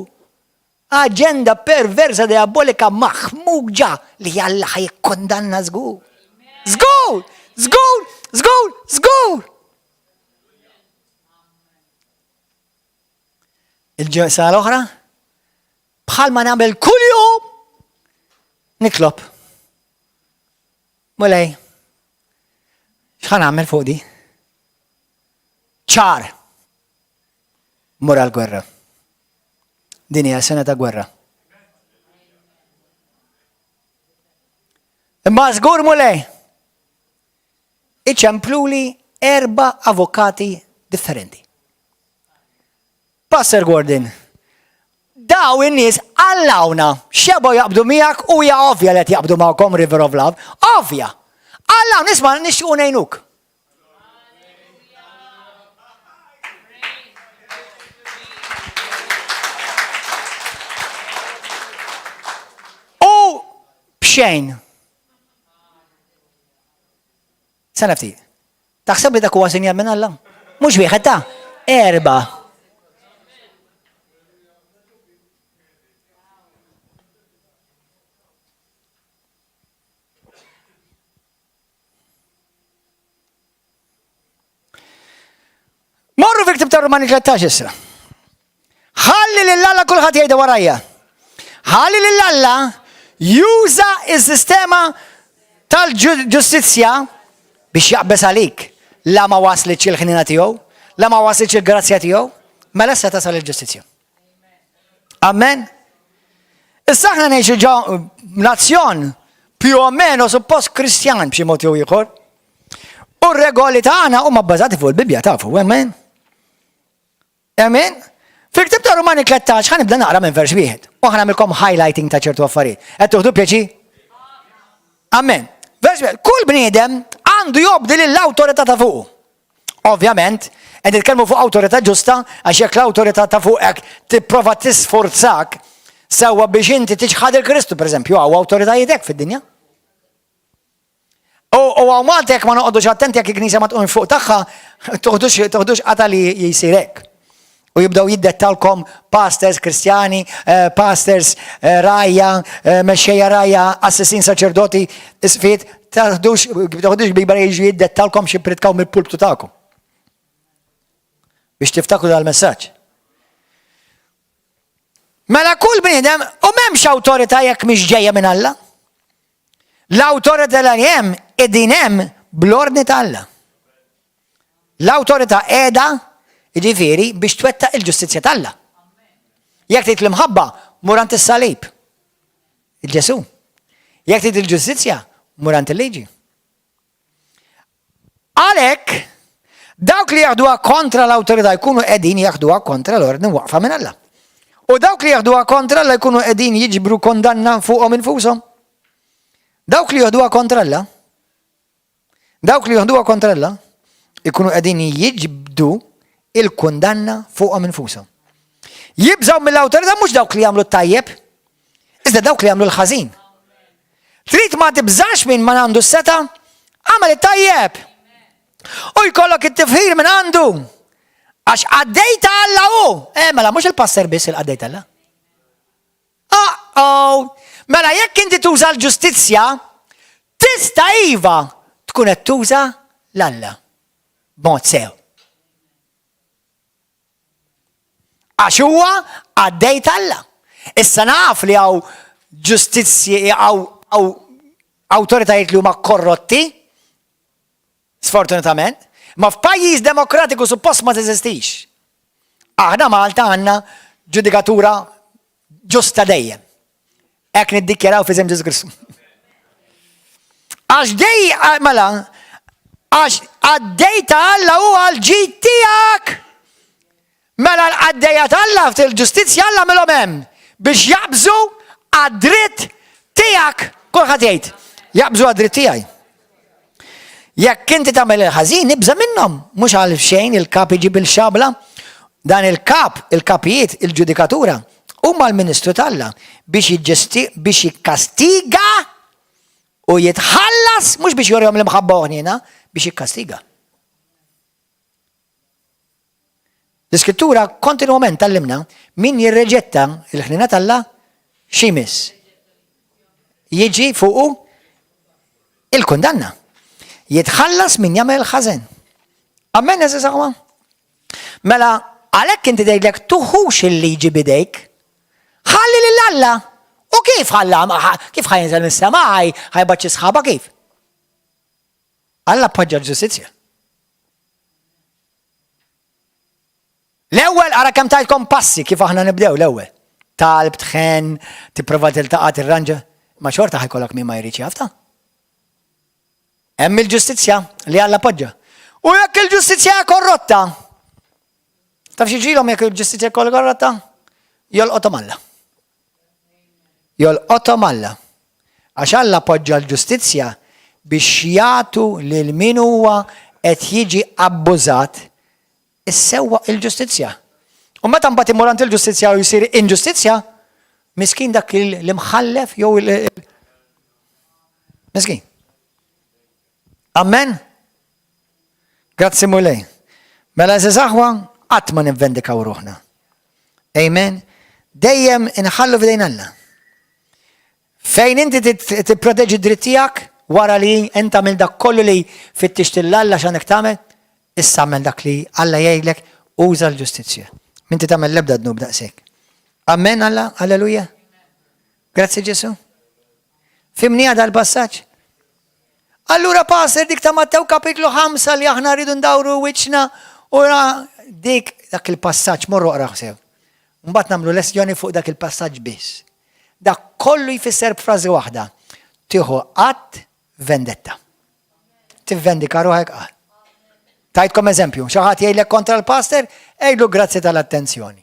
Aġenda perversa diabolika maħmuġa li Alla ħa jikkondanna żgur. Żgur! Żgur! Żgur! Żgur! Il-ġemsa l-oħra, bħalma nagħmel kuljum, nitlob. Mulej, x'ħa nagħmel fuq di? Ċar! Mur għal-gwerra. Din hija sena ta' gwerra. Imma żgur Mulej, iċempluli erba' avukati differenti. Pastor Gordon, daw in-nies allawna xebgħu jaqbdu miegħek u hija ovvja li qed jaqbdu magħkom River of Love. Ovvja. Allawna isma' nixtiequ ngħinuk. U b'xejn. Sena ftit. Taħseb li dak huwa sinjal minn Alla? Mhux wieħed ta' erba'. Morru fi ktib ta' Rumani 13 issa. Ħalli lil Alla kulħadd jgħidha warajja. Ħalli lil Alla juża s-sistema tal-ġustizzja biex jaqbeż għalik. La ma waslitx il-ħnina tiegħu, la ma waslitx il-grazzja tiegħu, mela se tasal il-ġustizzja. Amen. Issa aħna ngħixu ġo nazzjon più o meno suppost Kristjan b'xi mod jew ieħor. U r-regoli tagħna huma bbażati fuq il-Bibbja tafu, amen. Amen. Fil-ktib ta' Rumani 13 ħa nibda naqra minn vers wieħed. U ħa nagħmilkom highlighting ta' ċertu affarijiet. Qed tuħdu pjaċi? Amen. Vers wieħed, kull bniedem għandu jobdi lill-awtorità ta' fuqu. Ovvjament, qed nitkellmu fuq awtorità ġusta għax jekk l-awtorità ta' fuqek tipprova tisforzak sewwa biex inti tiċħad il-Kristu, pereżempju, hawn awtoritajiet hekk fid-dinja. U hawn Malta jekk ma noqogħdux attenti jekk il-Knisja ma tqum fuq tagħha, toħdux qata li jsir hekk. U jibdew jiddettalkom pastors kristjani, eh, pastors eh, rajja, eh, mexxejja rajja, assessin saċerdoti, isfiet, taħdux taħdux bibra jiġu jiddettalkom xi pritkaw mill-pulptu tagħkom. Biex tiftakru dal-messaġġ. Mela kull bniedem u m'hemmx awtorità jekk mhix ġejja minn Alla. L-awtorità li hemm qegħdin hemm bl-ordni ta' Alla. L-awtorità qiegħda jiġifieri biex twettaq il-ġustizzja t'Alla. Jekk trid l-imħabba, mur għand is-salib. Il-Ġesù. Jekk trid il-ġustizzja, mur għand il-liġi. Għalhekk, dawk li jaħduha kontra l-awtorità jkunu qegħdin jaħduha kontra l-ordni waqfa minn Alla. U dawk li jaħduha kontra Alla jkunu qegħdin jiġbru kondanna fuqhom infushom. Dawk li jaħduha kontra Alla, Dawk li joħduha kontra Alla ikunu qegħdin jiġbdu il-kundanna fuqhom infushom. Jibżgħu mill-awtorità mhux dawk li jagħmlu t-tajjeb, iżda dawk li jagħmlu l-ħażin. Trid ma tibżax minn man għandu s-seta, għamel it-tajjeb. U jkollok it-tifħir minn għandu. Għax qaddej ta' Alla hu. Eh, mela mhux il-passer biss il-qaddej ta' Alla. Uh-oh! Mela jekk inti tuża l-ġustizzja, tista' iva tkun qed tuża l-Alla b'mod sew. Għax huwa għaddej t'Alla. Issa naf li hawn ġustizzji hawn awtoritajiet li huma korrotti, Sfortunatament. Ma f'pajjiż demokratiku suppost ma teżistix. Aħna Malta għandna ġudikatura ġusta dejjem. Hekk niddikjaraw fi Ġesu Kristu. Għax dej, mela, għax għaddej ta' Alla hu għal ġid tiegħek. Mela l-qaddejja t'Alla fil-ġustizzja Alla għamilhom hemm biex jaqbżu għad-dritt tiegħek. Kulħadd jgħid, jaqbżu għad-dritt tiegħi. Jekk inti tagħmel il-ħażin, ibża' minnhom, mhux għal xejn il-kap iġib il-xabla. Dan il-kap, il-kapijiet, il-ġudikatura, huma l-ministru t'Alla biex jiġġesti biex jikkastiga u jitħallas mhux biex jurihom l-imħabba u ħniena, biex jikkastiga. L-Iskrittura kontinwament tgħallimna min jirreġetta l-ħniena t'Alla x'jmiss? Jiġi fuqu il-kundanna. Jitħallas min jagħmel il-ħażen. Amen, għeżież aħwa? Mela, għalhekk inti tgħidlek tuħux il-liġi bidejk. Ħalli lil Alla. U kif ħalla? Kif ħa jinżel mis-sema ħa jibgħat xi sħaba kif? Alla poġġa l-ġustizzja. L-ewwel ara kemm tajtkom passi kif aħna nibdew l-ewwel. Talb, tħen, tipprova tiltaqa' tirranġa, ma xorta ħa jkollok min ma jridx jafta. Hemm il-ġustizzja li Alla poġġa. U jekk il-ġustizzja korrotta, taf xi ġilhom jekk il-ġustizzja korrotta? Jolqothom Alla. Jolqothom Alla. Għax Alla poġġa l-ġustizzja biex jagħtu lil min huwa qed jiġi abbużat is-sewwa il-ġustizzja. U meta mbagħad imur għand il-ġustizzja u jsir inġustizzja, miskin dak l-imħallef jew il Miskin. Amen? Grazzi Mulej. Mela għeżież aħwa, qatt ma nivvendikaw ruħna. Amen. Dejjem inħallu f'idejn Alla. Fejn inti tipproteġi d-dritt tiegħek wara li int għamil dak kollu li fittixt 'l Alla x'għandek tagħmel, issa agħmel dak li Alla jgħidlek, uża l-ġustizzja. M'inti tagħmel l-ebda dnub daqshekk. Amen Alla, alleluja. Grazzi Ġesu. Fimni għada l-passaġġ? Allura pastor dik ta' Mattew kapitlu 5 li aħna rridu ndawru wiċċna u dik dak il-passaġġ morru aqra sew. Mbagħad nagħmlu lezzjoni fuq dak il-passaġġ biss. Dak kollu jfisser b'frażi waħda. Tieħu qatt vendetta. Tivvendika ruħek qatt. Tajtkom eżempju, xi ħadd jgħidlek kontra l-pastor, għidlu grazzi tal-attenzjoni.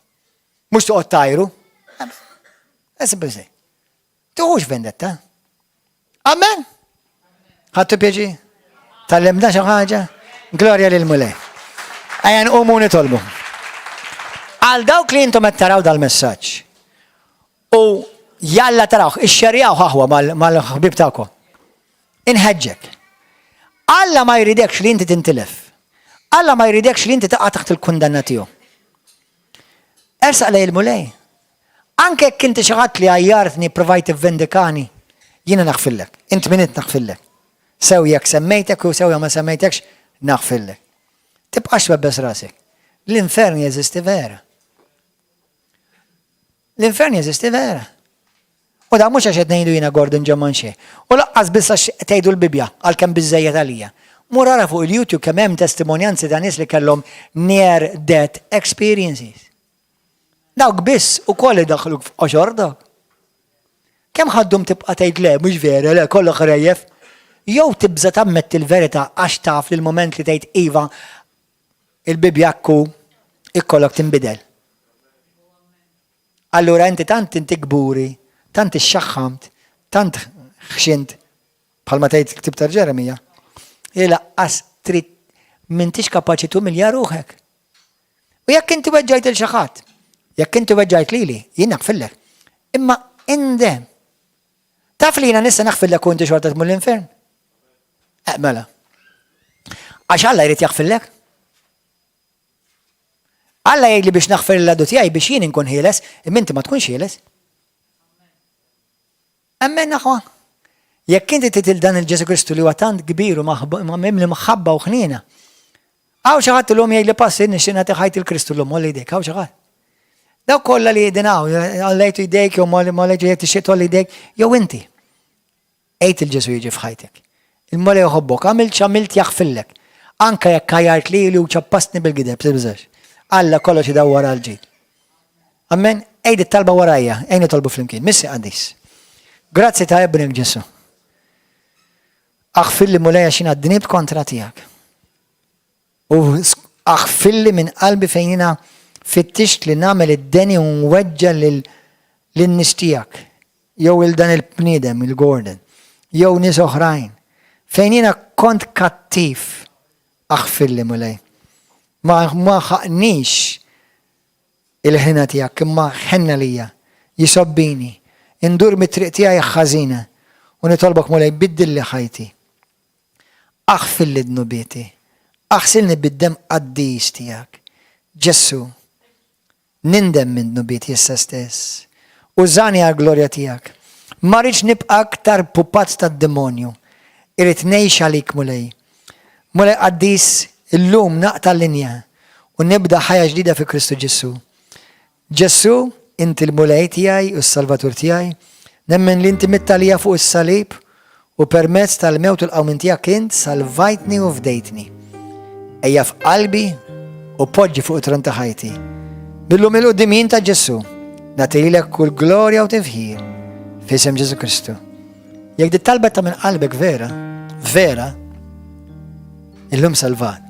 Mhux toqgħod tajru. Simple Tuħux vendetta. Amen. Ħadtu pjaċir? Tgħallimna xi ħaġa? Glorja lil Mulej. Ejja nqumu nitolbu. Għal dawk li intom qed taraw dal-messaġġ u jalla tarawh, ixxerjaw aħwa mal-ħbib tagħkom. Inħeġġek. Alla ma jridekx li inti tintilef. Alla ma jridekx li inti taqa' taħt il-kundanna tiegħu. Ersaq lejn il-Mulej. Anke jekk inti xi ħadd li għajjartni pprovajt tivvendikani, jiena naħfirlek. Int min int naħfirlek. Sew jekk semmejtek u sew jekk ma semmejtekx, naħfirlek. Tibqax twebbes rasek. L-infern jeżisti vera. L-infern jeżisti vera. U dan mhux għax qed ngħidu jiena Gordon John Manché. U laqqas biss għax qed tgħidu l-Bibbja, għalkemm biżżejjed għalija. Mur ara fuq il-YouTube kemm hemm testimonjanzi ta' nies li kellhom near death experiences. Dawk biss ukoll idaħħluk f'qoxor dawk. Kemm ħa ddum tibqa' tgħid le, mhux vera, le, kollu ħrejjef. Jew tibża' tammetti l-verità għax taf li l-mument li tgħid iva il-Bibbja hekk hu, ikollok tinbidel. Allura inti tant inti kburi, tant ixxaħħamt, tant ħxint, bħalma tgħid il-ktib ta' Ġeremija, li laqqas trid m'intix kapaċi tumilja ruħek. U jekk inti weġġajt il xi ħadd, jekk inti weġġajt lili, jien naħfillek. Imma indem. Taf li jiena nista' naħfillek u inti xorta tmur l-infern? Eh, mela. Għax Alla jrid jaħfillek. Alla jgħidli biex naħfer l-għadu tiegħi biex jien inkun ħieles, imma inti ma tkunx ħieles. Emmen aħwa. Jekk inti titil dan il-Ġesu Kristu li huwa tant kbir u mimli mħabba u ħniena. Hawn xi ħadd illum jgħidli passi nixtieq nagħti ħajti l-Kristu llum għolli jdejk, hawn xi ħadd. Dawk kollha li qegħdin hawn, għollejtu jdejk jew m'għollejtu jdejk tixtieq tgħolli jdejk, jew inti. Għid il Ġesu jiġi f'ħajtek. Il-Mulej jħobbok, għamilt x'għamilt jaħfillek. Anke jekk għajjart lili u ċappastni bil-gideb, tibżax. Alla kollox idawwar għal ġid. Amen. Għid it-talba warajja, ejja nitolbu flimkien. Missier qaddis. Grazzi ta' ibnek Ġesu. Aħfirli Mulej għax jiena dnibt kontra tiegħek. U aħfirli minn qalbi fejn jiena fittixt li nagħmel id-deni u nweġġa' lin-nies tiegħek, jew 'il dan il-bniedem, il-Gordon, jew nies oħrajn. Fejn jiena kont kattiv, aħfirli Mulej. Ma ma ħaqnix il-ħniena tiegħek, imma ħenn għalija, jisgħobbini, indur mit-triq tiegħi ħażina u nitolbok Mulej biddilli ħajti. Aħfirli dnubieti. Aħsilni bid-demm qaddis tiegħek. Ġesù, nindem minn dnubieti issa stess. Użani għall-glorja tiegħek. Ma rridx nibqa' aktar pupazz tad-demonju. Irrid ngħix għalik, Mulej. Mulej qaddis, illum naqta' l-linja u nibda ħajja ġdida fi Kristu Ġesù. Ġesù, inti l-Mulej tiegħi u s-Salvatur tiegħi. Nemmen li inti mitt għalija fuq is-salib u permezz tal-mewt u l-qawmien tiegħek int salvajtni u fdejtni. Ejja f'qalbi u poġġi fuq it-tron ta' ħajti. Mil-lum 'il quddiem jien ta' Ġesù, nagħti lilek kull glorja u tifħir f'isem Ġesù Kristu. Jekk dit talba ta' minn qalbek vera, vera, illum salvat.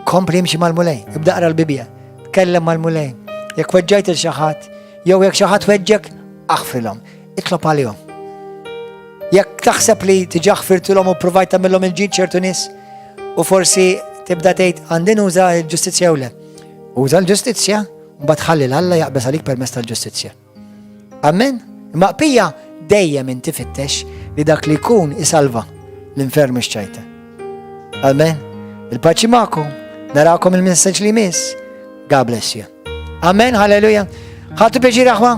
Kompli imxi mal-Mulej, ibda qra l-Bibbja, tkellem mal-Mulej. Jekk weġġajt il xi ħadd, jew jekk xi ħadd weġġek, aħfrilhom, itlob għalihom. Jekk taħseb li tiġa ħfirtilhom u provajt tagħmilhom il-ġid ċertu nies, u forsi tibda tgħid għandi nuża l-ġustizzja jew le. Uża l-ġustizzja, mbagħad ħalli l-Alla jaqbeż għalik permezz tal-ġustizzja. Amen? Imma qpija dejjem inti fittex li dak li jkun isalva l-infern mhux ċajta. Amen? Il-paċi magħkom, narakom il-messaġġ li jmiss. God bless you. Amen, hallelujah. Ħadtu pjaċir aħwa?